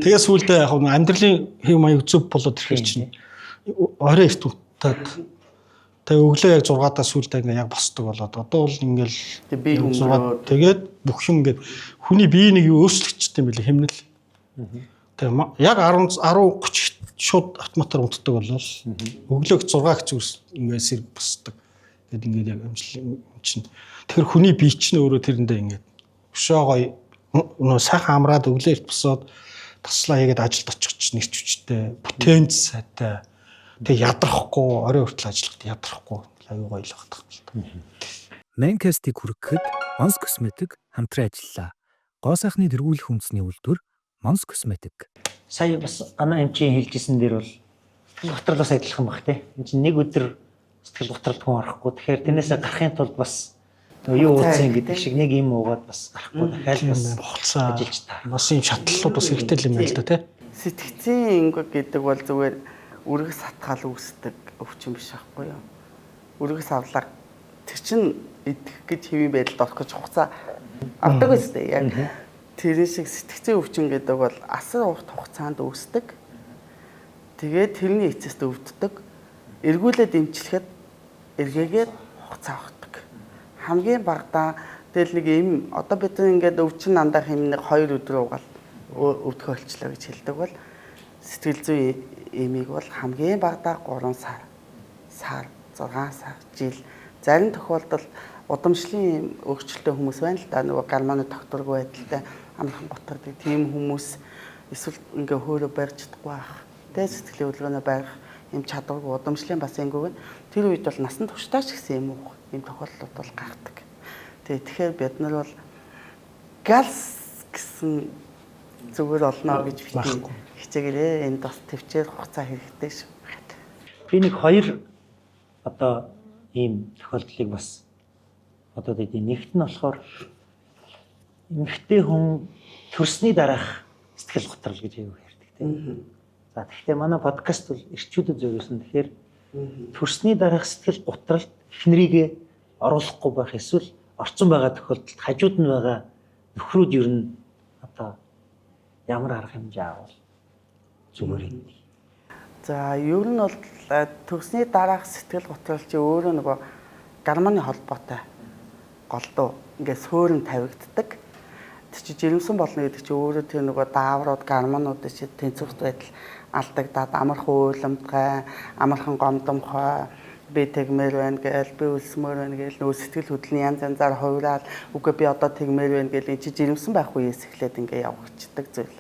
Тэгээ сүүлдээ яг нь амьдралын хэв маяг зөв болоод ирэхэр чинь орой эрт унтаад тэгээ өглөө яг 6-аас сүүлдээ ингээ яг босдог болоод одоо бол ингээл Тэг бие хөнгөрөөд. тэгээд бүх юм ингээд хүний бие нэг юу өөрчлөгдсөн юм билээ хэмнэл. Тэгээ яг 10 10:30 шууд автоматар унтдаг болол өглөөг 6 зүрс ингээд сэрэг босдог. Тэгэд ингээд яг амжилт юм чинь тэгэхээр хүний бие чинь өөрөө тэрэндээ ингээд өшөө гоё нөө сайхан амраад өглөө эрт босоод таслаа хийгээд ажилд очих чинь нэрч хүчтэй бүтээнч сайтай. Тэг ядрахгүй орой хүртэл ажиллахад ядрахгүй аюу гоё л багтах юм л та. Mancast-ыг хүргэхэд Mons Cosmetic хамтран ажиллалаа. Гоо сайхны тэргүүлэх үндэсний үйлдвэр Mons Cosmetic. Сая бас ганаа эмчийн хэлжсэн дээр бол сэтгэл готрол бас адилхан баг тий. Энд чинь нэг өдөр сэтгэл готролд хүн орохгүй. Тэгэхээр тэрнээсээ гарахын тулд бас нөгөө юу ууцсан гэдэг шиг нэг юм уугаад бас гарахгүй дахиад бас Бохолцоо ажиллаж таа. бас юм шатлалууд бас хэрэгтэй л юм байна л да тий. Сэтгцийн инг гэдэг бол зүгээр үргэс сатгаал үүсдэг өвчин биш байхгүй юу? Үргэс авлага тэр чин идэх гэж хэвийн байдалд орох гэж хугацаа авдаг үстэй. Яг тэр шиг сэтгцийн өвчин гэдэг бол асар урт хугацаанд үүсдэг. Тэгээд тэрний эцэст өвддөг. Эргүүлээд эмчлэхэд эргээгээд хугацаа авдаг. Хамгийн багадаа тэгэл нэг эм одоо бид нар ингээд өвчин нандах юм нэг 2 өдөр угаал өвдөхөө олчлоо гэж хэлдэг бол сэтгэл зүйн эмийг бол хамгийн багадаа 3 сар, сар, 6 сар, жил. Зарим тохиолдолд удамшлын эм өөрчлөлттэй хүмүүс байна л да. Нөгөө гормоны тогтворгүй байдалтай амархан гутардаг тийм хүмүүс эсвэл ингээ хөөрө барьж чадахгүй байх. Тэ сэтгэлийн хөдөлгөөнөө барих юм чадваргүй удамшлын бас ингээг нь тэр үед бол насан туршдаа ч гэсэн юм уу юм тохиолдлууд бол гардаг. Тэгээ тэгэхээр бид нар бол галс гэсэн зүгээр олно гэж бити хичээгээрээ энд бас төвчээр хугацаа хэрэгтэй шүү. Би нэг хоёр одоо ийм тохиолдлыг бас бодоод идэв. Нэгт нь болохоор эмэгтэй хүн төрсний дараах сэтгэл готрол гэж аягүй ярьдаг тийм. За тэгэхээр манай подкаст бол эрчүүдэд зориулсан. Тэгэхээр төрсний дараах сэтгэл готролд эхнэрийгээ оруулахгүй байх эсвэл орцсон байгаа тохиолдолд хажууд нь байгаа нөхрүүд ер нь одоо ямар арга хэмжээ авал зүгээр юм. За ер нь бол төгсний дараах сэтгэл готрол чи өөрөө нөгөө гормоны холбоотой голдуу ингээд суурин тавигддаг. Тэр чи жирэмсэн болно гэдэг чи өөрөө тэр нөгөө дааврууд гормонууд чи тэнцвэрт байдал алдагдаад амархан уйламтгай, амархан гомдомхой би тэгмээр байна гээл би өлсмөр байна гээл нөгөө сэтгэл хөдлөлийн янз янзаар хувираал үгүй би одоо тэгмээр байна гээл энэ чи жирэмсэн байх үеэс эхлээд ингээ явагдчихдаг зүйл.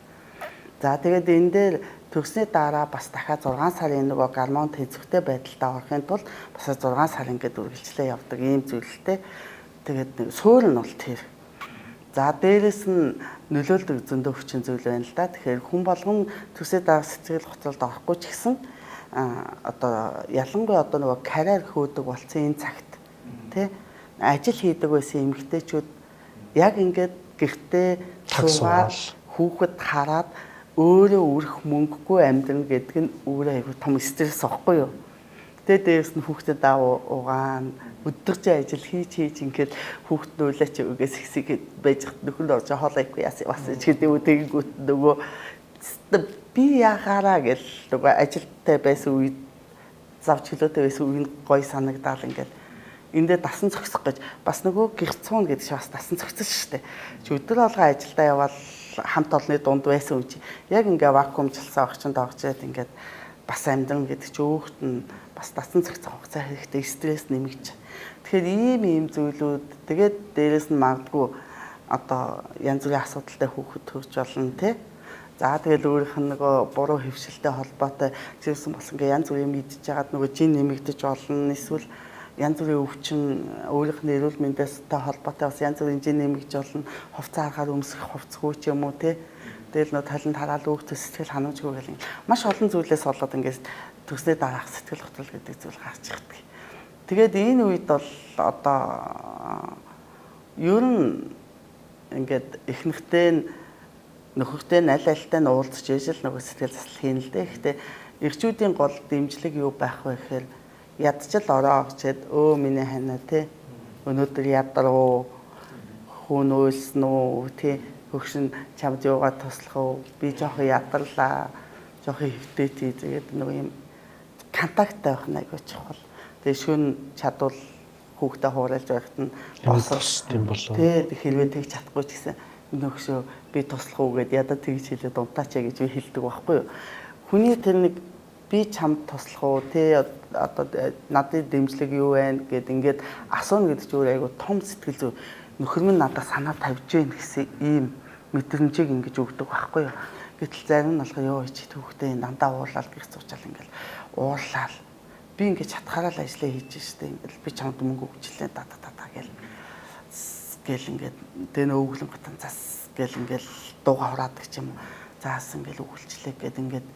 За тэгээд энэ дээр төгсний дараа бас дахиад 6 сарын нөгөө гормон тэнцвэртэй байдалтай орохын тулд бас 6 сар ингээд үргэлжлээ явдаг ийм зүйлтэй. Тэгээд нэг суурь нь бол тэр. За дээрэс нь нөлөөлдөг зөндөө хүчин зүйл байна л да. Тэгэхээр хүн болгон төсөө дараа сэтгэл готролд орохгүй ч гэсэн одоо ялангуяа одоо нөгөө карьер хөөдөг болсон энэ цагт тий ажил хийдэг байсан эмэгтэйчүүд яг ингээд гэртээ Таг суугаад суугаал. хүүхэд хараад өөрөө үрэх мөнгөгүй амьдрна гэдэг нь өөрөө айгүй том стресс аахгүй юу? Тэгээ дээрс нь хүүхдэд аав угаан өдөржин ажил хийж хийж ингээд хүүхд нь уйлаач өгөөс хэсэг байж хат нөхөр нь орж хоол айгүй яасан бас ч гэдэг үү тэгэнгүүт нөгөө би яхаараа гэл нөгөө ажилтай байсан үед зав чөлөөтэй байсан үе нь гой санагдаал ингээд эндээ дасан зогсох гэж бас нөгөө гэрцуун гэдэг чинь бас дасан зогссон шүү дээ. Чи өдөр болгон ажилдаа явбал хамт олонны дунд байсан үе чи яг ингээ вакуумчлсан орчинд орж ирээд ингээд бас амьдран гэдэг чи өөхт нь бас дасан зогсох хугацаа хэрэгтэй стресс нэмэгч. Тэгэхээр ийм ийм зүйлүүд тэгээд дээрэс нь магадгүй одоо янз бүрийн асуудалтай хүүхэд төрж болно те. За тэгэл өөрийнх нь нөгөө буруу хөвшилтэй холбоотой зэрсэн болсон ингээ янз бүрийн мэдж жагаад нөгөө жин нэмэгдэж болно. Эсвэл янз бүрийн өвчин өөрийнх нь эрүүл мэндээстэй холбоотой бас янз бүрийн жин нэмэгдэж болно. Хувцас харахаар өмсөх хувцсгүй ч юм уу те. Тэгэл нөгөө талент хараал өөх сэтгэл ханамжгүй гэл маш олон зүйлээс болоод ингээд төсний дараах сэтгэл хөдлөл гэдэг зүйл гарч ирдэг. Тэгээд энэ үед бол одоо ер нь ингээд эхнэртэй нь нөхөртэй нь аль альтай нь уулзч ижил нөгөө сэтгэл засал хийн л дээ. Гэхдээ эрчүүдийн гол дэмжлэг юу байх вэ гэхээр ядчил ороо авчиад өө миний ханаа те өнөөдөр ядруу хүн уйлсан уу те хөгшин чамд юугаа туслах уу би жоохон ядарлаа жоохон хөвтөөтэй тэгээд нөгөө юм контакттай байх нь айгүй чухал. Тэгээ шүн чадвал хүүхдээ хуурайлж байхад нь босох юм болов. Тэ хэрвээ тэгж чадахгүй ч гэсэн нөхшөө би туслах уу гэд ядаа тэгж хэлээд унтаач гэж би хэлдэг байхгүй юу. Хүний тэр нэг би чамд туслах уу те одоо надын дэмжлэг юу байна гэд ингээд асууна гэдэг чинь өөр айгу том сэтгэл зүй нөхөр минь надад санаа тавьж гин гэсэн ийм мэдрэмжийг ингэж өгдөг байхгүй юу. Гэтэл зарим нь болохоор ёо чи түүхтэй дандаа уурлал гих цуучаал ингээл уурлал би ингээд чадхаараа л ажиллаа хийж штэ ингээл би чамд мөнгө өгчлээ та та та гэл гэл ингээд тэ нөө өглөн гатан цас гэл ингээл дууга хураадаг ч юм уу заас ингээл өгүүлчлээ гэд ингээд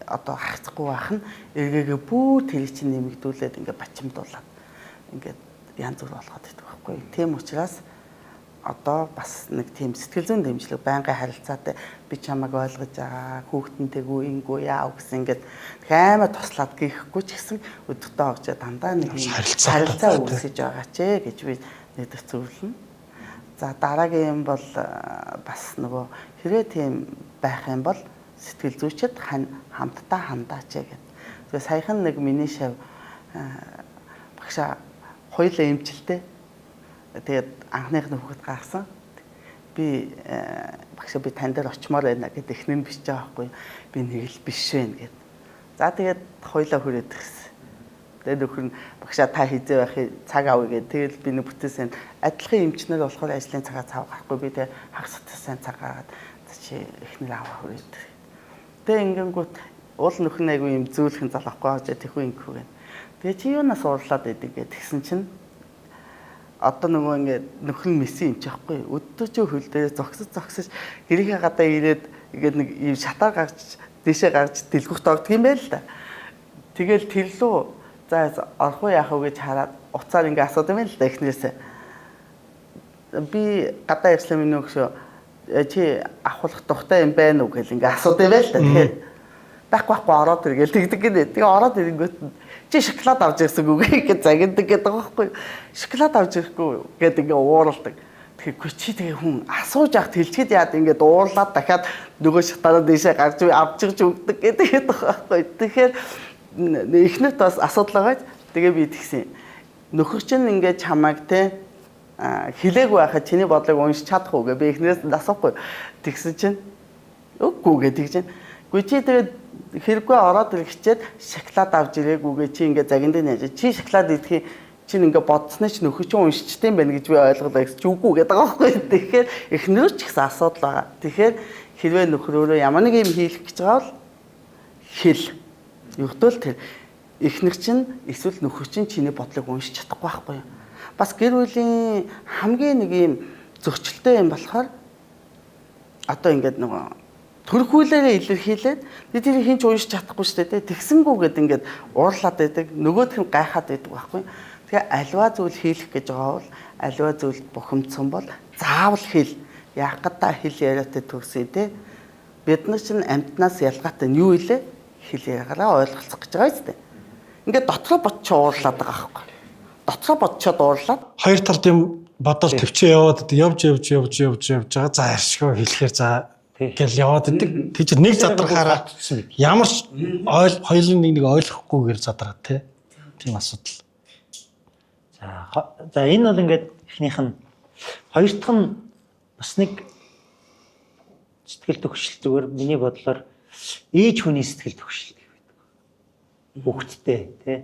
одоо хагцахгүй байх нь эргээгээ бүр тэр чинь нэмэгдүүлээд ингээд бачимдуулаад ингээд янз бүр болгоод идэх байхгүй. Тийм учраас одоо бас нэг тийм сэтгэл зүйн дэмжлэг байнгын харилцаатай би чамайг ойлгож байгаа хүүхдэнтэйгүү ингүү яав гэсэн ингээд аймаа туслаад гихгүй ч гэсэн өдөртөө огчоо дандаа нэг юм харилцаа үүсгэж байгаа ч гэж би нэгдэх зөвлөнө. За дараагийн юм бол бас нөгөө хэрвээ тийм байх юм бол сэтгэл зүйчэд хамтдаа хандаач гэдэг. Тэгээ саяхан нэг миний шав багшаа хоёулаа эмчилтэй. Тэгээд анхных нь хүүхэд гарсан. Би багшаа би тань дээр очимоор байна гэдэг эхнэр нь бичиж байгаа байхгүй. Би нэг л биш вэ гэд. За тэгээд хоёулаа хүрээд ирсэн. Тэгээд нөхөр нь багшаа та хизээ байхыг цаг авъя гэд. Тэгэл би нэг бүтээсэн адилхан эмчнэр болохоор ажлын цагаа цав гарахгүй. Би тэгээд хагас утсан цаг гаргаад чи эхнэр аваа хүрээд. Тэгээ ингэнгүүт уул нөхөр нь айгүй юм зөөлхөн залахгүй гэж тэхүү ингэхүү гэн. Тэгээ чи юунаас уурлаад идэг гэд тэгсэн чинь одоо нөгөө ингээд нөхөр нь месси юм чихгүй. Өдөржөө хөл дээр зогсож гэрийнхээ гадаа ирээд ингээд нэг юм шатаар гарч дэшээ гарч дэлгүүрт ордог юм байл л да. Тэгэл тэр лүү за орох уу яах вэ гэж хараад уцаар ингээд асуудаг юм л да эхнээсээ. Би гадаа явсан минь өгшөө чи авахлах тухтай юм байна уу гэл ингээд асуудаг юм байл л да. Тэгэхээр байхгүй ороод ир гэл тэгдэг гинэ. Тэгээ ороод ирэнгүүт чи шоколад авч ирсэн үгүй гэж загиндаг гэдэг байгаа байхгүй. Шоколад авч ирэхгүй гэдэг ингээ ууралдаг. Тэгэхээр чи тэгээ хүн асууж яхад хэлчихэд яад ингээд уурлаад дахиад нөгөө шатаараа дээшээ гарч авч ирж өгдөг гэдэг байгаа байхгүй. Тэгэхээр эхнэрт бас асуудал байгаа. Тэгээ би тэгсэн. Нөхөр чинь ингээд чамайг те хилээгүй байхад чиний бодлыг уншиж чадах уу гэ би эхнэрээс асуухгүй. Тэгсэн чинь үгүй гэдэг чинь. Гүй чи тэгээд хэрэггүй ороод ирэхчээд шоколад авч ирээгүйгээ чи ингээ загиндаг нэж чи шоколад идэхин чи ингээ бодсноо чи нөхөр чи уншчихдээ юм байна гэж би ойлголоо гэсэн чи үгүй гэдэг байгаа байхгүй. Тэгэхээр эхнэрөө ч ихсэн асуудал байгаа. Тэгэхээр хэрвээ нөхөр өөрөө ямар нэг юм хийх гэж байгаа бол хэл. Югтөл тэр эхнэр чинь эсвэл нөхөр чинь чиний бодлыг уншиж чадахгүй байхгүй юу. Бас гэр бүлийн хамгийн нэг юм зөрчилтэй юм болохоор одоо ингээд нөгөө төрхүүлээрээ илэрхийлээд тэр хин ч уншиж чадахгүй шүү дээ. Тэгсэнгүү гэд ингээд уурлаад байдаг. Нөгөөх нь гайхаад байдаг байхгүй. Тэгэхээр альва зүйл хийх гэж байгаа бол альва зүйлд бухимдсан бол заавал хэл. Яах гэдэг хэл яриатай төгсөе те. Бид нар чинь амьтнаас ялгаатай нь юу илээ? Хэл яриагаараа ойлголцох гэж байгаа юм дээ. Ингээд дотроо бодчоо уурлаад байгаа байхгүй. Дотроо бодчоод уурлаад хоёр талд юм бодол төвчөө яваад явж явж явж явж явж байгаа. За аршгүй хэлэхээр за гэл яваад идэг. Тэг чи нэг задрахаараа ямар ч хоёулын нэг ойлгохгүйгээр задраа тий. Тийм асуудал. За энэ бол ингээд эхнийх нь хоёр дахь нь бас нэг сэтгэл төгшөл зүгээр миний бодлоор ээж хүний сэтгэл төгшөл гэх байдаг. Хүүхэдтэй тий.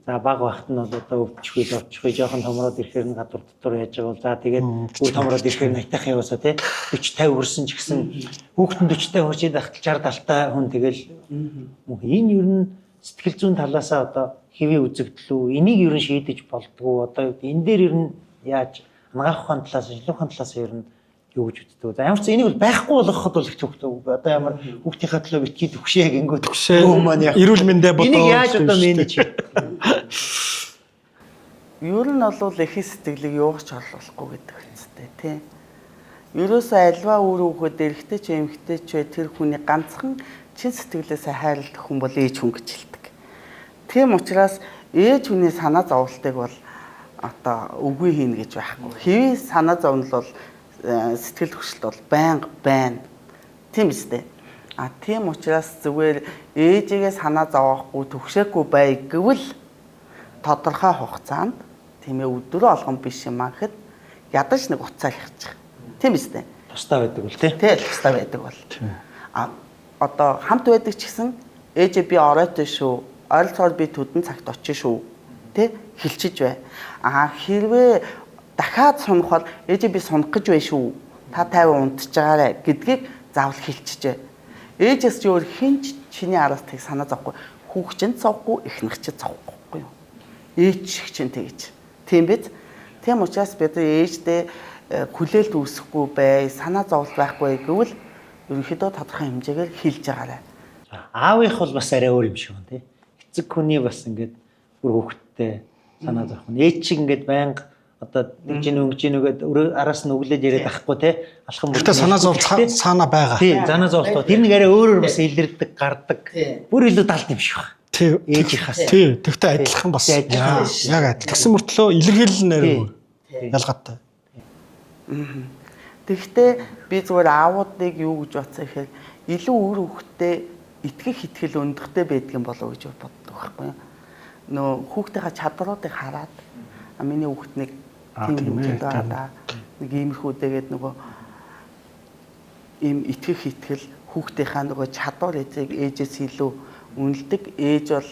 За, баг байхад нь бол одоо өвчгүй зовчихгүй, жоохон томроод ирэхээр нь гадуур дотор яаж байгаа бол, за, тэгээд бүр томроод ирэхээр нь аятайхан яваасаа тий. 40 50 хүрсэн ч гэсэн хүүхэд нь 40 50 хүрч байхад 60 70 хүн тэгэл энэ ер нь сэтгэл зүйн талаасаа одоо хэвийн үзэгдэл үү, энийг ер нь шийдэж болдгоо, одоо энэ дээр ер нь яаж анагаах ухаан талаас, шинжилгээ ухаан талаас ер нь юу гэж үздэг вэ? За, ямар ч энийг бол байхгүй болгоход бол их төвхтэй. Одоо ямар хүүхдийнхээ төлөө битгий түгшээ гингүүд Түгшээ, маань яг эрүүл мэндэ бодоо. Энийг яаж одоо manage хийх? Ер нь бол эхийн сэтгэлийг юугч орлуулахгүй гэдэг үстэй тий. Ерөөсөө альва үр хүүхэд эрэгтэй ч эмэгтэй ч тэр хүний ганцхан чин сэтгэлээсээ хайрладаг хүн бол ээж хүн гэж хэлдэг. Тийм учраас ээж хүний санаа зовлтыг бол одоо үгүй хийнэ гэж байхгүй. Хэвийн санаа зовнил бол сэтгэл хөдлөлт бол байнга байна. Тийм үстэй. А тийм учраас зүгээр ээжигээ санаа зовоохгүй, төгшөөгүй бай гэвэл тодорхой хугацаанд, тийм ээ, өдөр болгон биш юм а гэхэд ядаж нэг уцаар ярьчих. Тийм үстэй. Тусдаа байдаг бол тий. Тэ, тусдаа байдаг бол. А одоо хамт байдаг ч гэсэн ээжээ би оройтой шүү. Ойролцоогоор би төдөн цагт очиж шүү. Тэ, хэлчиж бай. А хэрвээ дахиад сунах бол ээжээ би сунах гэж бай шүү. Та 50 унтж байгаарэ гэдгийг заавал хэлчиж бай. Ээжээс чи өөр хинч чиний араас тийг санаа зовхгүй. Хүүхч нь зовхгүй, эхнэр чинь зовхгүй юу. Ээж шиг чинь тэгэж. Тийм биз? Тийм учраас бид нар ээждээ хүлээлт үүсэхгүй бай, санаа зовлт байхгүй гэвэл ерөнхийдөө тодорхой хэмжээгээр хилж байгаарай. Аавынх бол бас арай өөр юм шиг байна тий. Эцэг хүний бас ингээд бүр хүүхэдтэй санаа зовх нь. Ээж шиг ингээд байнга одоо тэгж ийн өнгөж ийн үгээд араас нь өглөөд яриад ахгүй тий. Алхам Гэтэ санаа зовлт цаана байгаа. Тий, санаа зовлт. Тэр нэг арай өөрөөр бас илэрдэг, гардаг. Бүр илүү далд юм шиг байна. Тий. Ээжийнхаас. Тий. Тэгтээ адилхан бас. Тий, адилхан. Яг адил. Тэгсэн мөртлөө илэрхийлэл нь арай өөр. Тий. Ялгаатай. Тэгэхдээ би зүгээр аавуудыг юу гэж бодсон гэхээр илүү үр хөвгтөө итгэх итгэл өндөртэй байдаг юм болов уу гэж боддог байхгүй юу. Нөө хүүхдийнхаа чадруудыг хараад миний хүүхд нэг тийм хэмжээнд байгаа да. Нэг иймэрхүү дэгээд нөгөө ийм итгэх итгэл хүүхдийнхаа нөгөө чадвар эзэг ээжээс илүү үнэлдэг. Ээж бол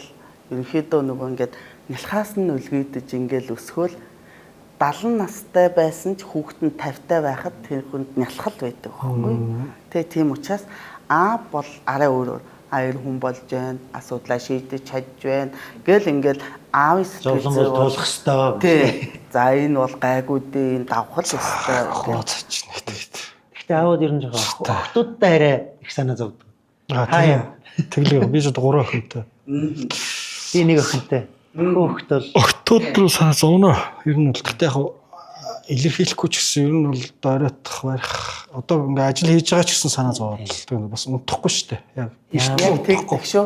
ерөнхийдөө нөгөө ингээд нялхаас нь үлгийдэж ингээл өсгөөл 70 настай байсан ч хүүхэд нь 50 тай байхад тэр хүнд нялхал байдаг байхгүй юу. Тэгээ тийм учраас аа бол арай өөрөөр аяр хүн болж байна, асуудлаа шийдэж чадж байна гэл ингээл аавын сэтгэл Зовлон бол туулах ёстой. Тий. За, энэ бол гайгүй дээ, энэ давхал ёстой. Хооцож нэг тэгээд. Гэхдээ аавууд ер нь жоохон охтуудтай арай их санаа зовдөг. Аа, Та тийм. Тэглээ. Би ч одоо гурван охинтой. Би нэг охинтой. Хөөхт бол Охтууд руу санаа зовно. Ер нь бол гэхдээ яг илэрхийлэхгүй ч гэсэн ер нь бол оройтох барих одоо ингээ ажил хийж байгаа ч гэсэн санаа зовоод л тийм бас унтахгүй шүү дээ. Яг Яг унтахгүй. тэгдэг шүү.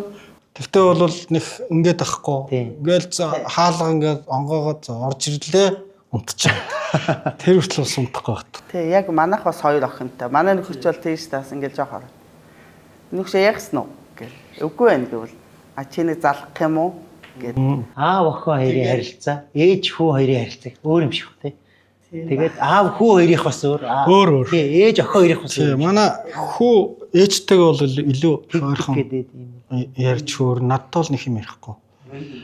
Тэгтээ бол нэг ингээд ахгүй. Тийм. Ингээл за хаалга ингээд онгоогоод за орж ирлээ, унтчих. Тэр хүртэл бас унтахгүй багт. Тий, яг манайх бас хоёр охинтой. Манай нөхөр ч бол тийш таас ингээл жоох ороо. Нөхшөө ягсан уу гэл. Үгүй байна гэвэл а чи нэг залах юм уу гэд. Аав охин хоёрын харилцаа, ээж хүү хоёрын харилцаа өөр юм шиг тий. Тэгээд аав хүү хоёрынх бас өөр. Өөр өөр. Тий, ээж охин хоёрынх бас Тий, өөр. манай хүү ээжтэйг бол илүү ойрхон гэдэг юм. ярьж хөөр, надад бол нэг юм ярихгүй.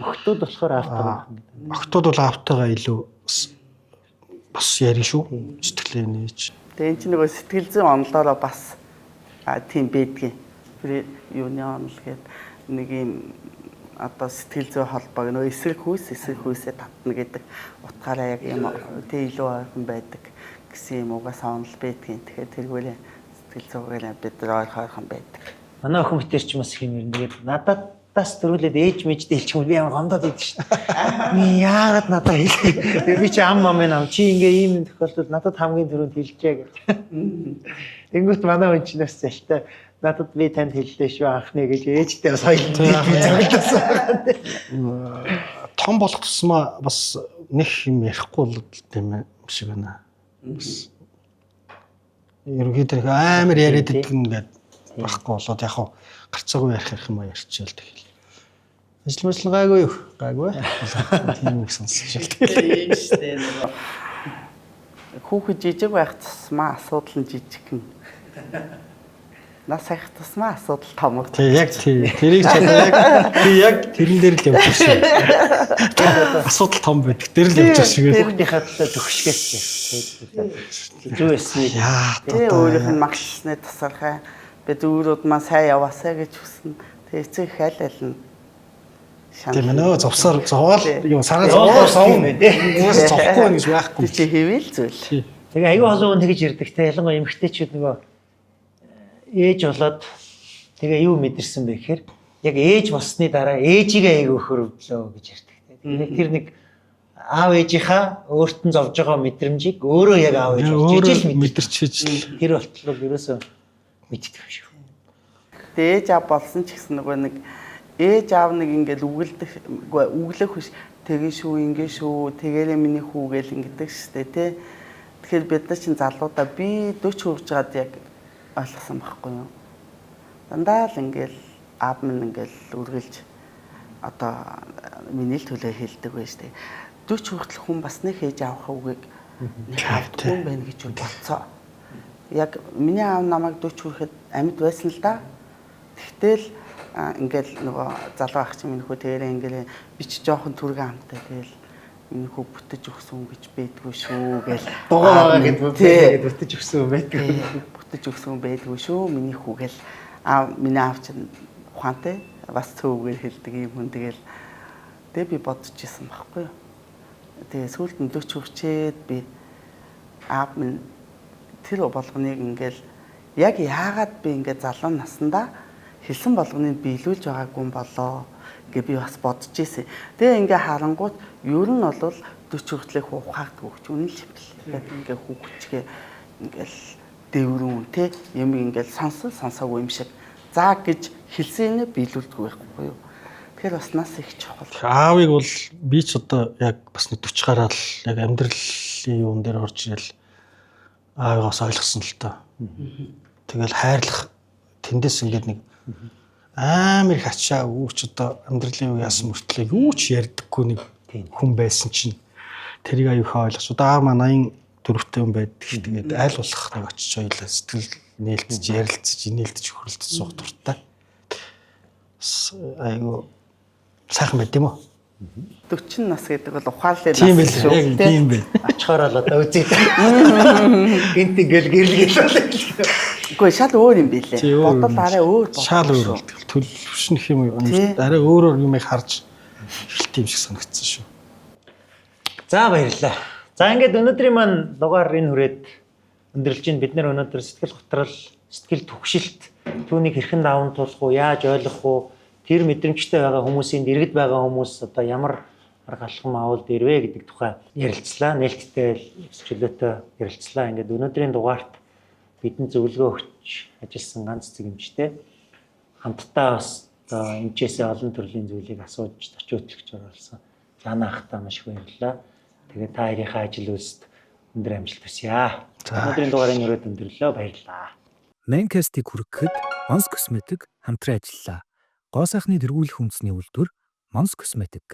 Охтууд болохоор аавтайгаа гэдэг. Охтууд бол аавтайгаа илүү бас ярина шүү. Сэтгэлээ нээж. Тэгээ эн чинь нөгөө сэтгэл зүйн онолоороо бас тийм байдгийн. Тэр юуны онол гээд нэг юм одоо сэтгэл зүй холбоог нөгөө эсрэг хүйс эсрэг хүйсээ татна гэдэг утгаараа яг юм тий илүү ойрхон байдаг гэсэн юм угаасаа онол байдгийн. Тэгэхээр тэргүүрээ сэтгэл зүгээр бид нар ойрхон байдаг. Манай охин битэр ч бас их юм ярина. Тэгээд нададаас төрүүлээд ээж мэждээ хэлчих юм би ямар гомдоод идэв шин. Би яагаад надад хэлээ. Тэгээд би чи ам ам ам чи ингээ ийм юм тохиолдолд надад хамгийн түрүүнд хэлжээ гэж. Тэнгүүт манай хүн чинь бас залтай надад би танд хэллээ шүү анхны гэж ээжтэй бас хоёул зөглөсөн. Том болох тусмаа бас нэг юм ярихгүй бол тийм юм шиг байна. Бас ерөнхийдөө их амар яриад идэх ингээд байхгүй болоод яг хав гарцаагүй ярих юм а ярьчихвал тэгэл. Ажил мэл гайгүй юу? Гайгүй. Тийм үг сонсч л тэгэл. Тийм шүү дээ нөгөө хүүхэд жижиг байх тусмаа асуудал нь жижигхэн. Нас ахих тусмаа асуудал томогдсон. Тий, яг тий. Тэрийг ч одоо яг би яг тэрэн дээр л явж шиг. Асуудал том байдаг. Тэр л явж шиг. Хүүхдийнхээ төлөө төгшгээс зүү эснийг Яа Тэгээ өөрийнх нь магшсны тасархай би зүүрүүд маань сайн яваасай гэж хүснэ. Тэгээ эцэг их аль аль нь Тийм ээ нөө зовсоор зовоол юу сараа Зовоол зовоол зовно юм тий. Уус зовхгүй байна гэж байхгүй. Тэр чи хэвэл зүйл. Тий. Тэгээ аюу олон хүн тэгж ирдэг те ялангуяа эмэгтэйчүүд нөгөө ээж болоод тэгээ юу мэдэрсэн бэ гэхээр яг ээж болсны дараа ээжигээ аягүй хөрөвдлөө гэж ярьдаг те. Тэгээд тэр нэг аав ээжийнхаа өөрт нь зовж байгаа мэдрэмжийг өөрөө яг аав ээж болж ижил Өөрөө мэдэрч мэдэрч хийж л. тэр болтлоо ерөөсөө мэддэг юм шиг. Тэгээ ээж аав болсон ч гэсэн нөгөө нэг ээж аав нэг ингээл үгэлдэх үгүй үглэх биш тэгэн шүү ингэ шүү тэгээрээ миний хүү гэл ингэдэг штэ тий. Тэгэхээр бид нар чинь залуудаа би 40 хүрж байгаад яг ойлгосон байхгүй юу. Дандаа л ингээл аав минь ингээл үргэлж одоо миний л төлөө хэлдэг байж штэ. 40 хүртэл хүн бас нэг ээж аавынхаа үгийг нэг авдаггүй юм байна гэж бодцоо. Яг миний аав намайг 40 хүрэхэд амьд байсан л да. Тэгтэл ингээл нөгөө залуу ах чинь минь хүү тэгэрээ ингээл би чи жоохон түргэн амтай тэгэл миний хүү бүтэж өгсөн гэж байдгүй шүү гэл. Дугаа байгаа гэд Тий. гэд бүтэж өгсөн юм байдаг. Бүтэж өгсөн байдгүй шүү миний хүү гэл. Аа миний аав чинь ухаантай бас цөвгээр хэлдэг юм хүн тэгэл тэгээ би бодож исэн байхгүй юу. Тэгээ сүүлд нь 40 хүрчээд би аав минь тэр болгоныг ингээл яг яагаад би ингээд залуу наснда хэлсэн болгоныг биелүүлж байгаагүй юм болоо гэ би бас бодож ирсэн. Тэгээ ингээ харангуут ер нь бол 40 хүртлэх ухаагдгүй ч үнэн л юм бэл. Тэгээд ингээ хүүхчгээ ингээл дэврүүн те юм ингээл сонсон сонсоогүй юм шиг заа гэж хэлсэн нэ биелүүлдэггүй байхгүй юу. Тэгэхээр бас нас их чухал. Аавыг бол би ч одоо яг бас нэг 40 гараад л яг амьдралын юун дээр орж ирэл аавыгаас ойлгосон л та. Тэгэл хайрлах тэндээс ингээд нэг амар их ачаа үүч одоо амьдралын юу яасан мөртлөө юу ч ярьдаггүй нэг хүн байсан чинь тэрийг аюу их ойлгож одоо аав маа 84-тэй хүн байдаг. Тэгээд аль болох нэг очиж хоёлаа сэтгэл нээлтж ярилцаж инээлтж хөрөлдөж суух дуртай. Бас аюу сайхан байд юм уу? 40 нас гэдэг бол ухаалын нас Тийм байл шүү. яг тий. тийм байл. Очихоор л одоо үзье. Гинт ингээл гэрэлгэл болоо. Үгүй шал өөр юм билээ. Тий, өөр Бодол юм. арай өөр бодол Шал өөр шүү. болдог. Төлөвшнөх юм уу? Тий. Арай өөрөөр юмыг харж эхэлт юм шиг санагдсан шүү. За баярлалаа. За ингээд өнөөдрийн маань дугаар энэ хүрээд өндөрлж байна. Бид нэр өнөөдөр сэтгэл готрол, сэтгэл түгшилт түүнийг хэрхэн даван туулах уу, яаж ойлгох уу, тэр мэдрэмжтэй байгаа хүмүүсийн дэргэд байгаа хүмүүс одоо ямар арга алхам авал дэрвэ гэдэг тухай ярилцлаа. Нээлттэй чөлөөтэй ярилцлаа. Ингээд өнөөдрийн дугаарт бидэнд зөвлөгөө өгч ажилласан ганц цэг эмчтэй хамтдаа бас одоо эмчээсээ олон төрлийн зүйлийг асууж зочиудлогч оруулсан. Лана ахтаа маш их баярлалаа. Тэгээ та хоёрынхаа ажил үйлсэд өндөр амжилт хүсье. Өнөөдрийн дугаарыг өрөөд өндөрлөө. Баярлалаа. Mancast-ыг хүргэхэд Mons Cosmetic хамтран ажиллалаа. Гоо сайхны тэргүүлэх үндэсний үйлдвэр Mons Cosmetic.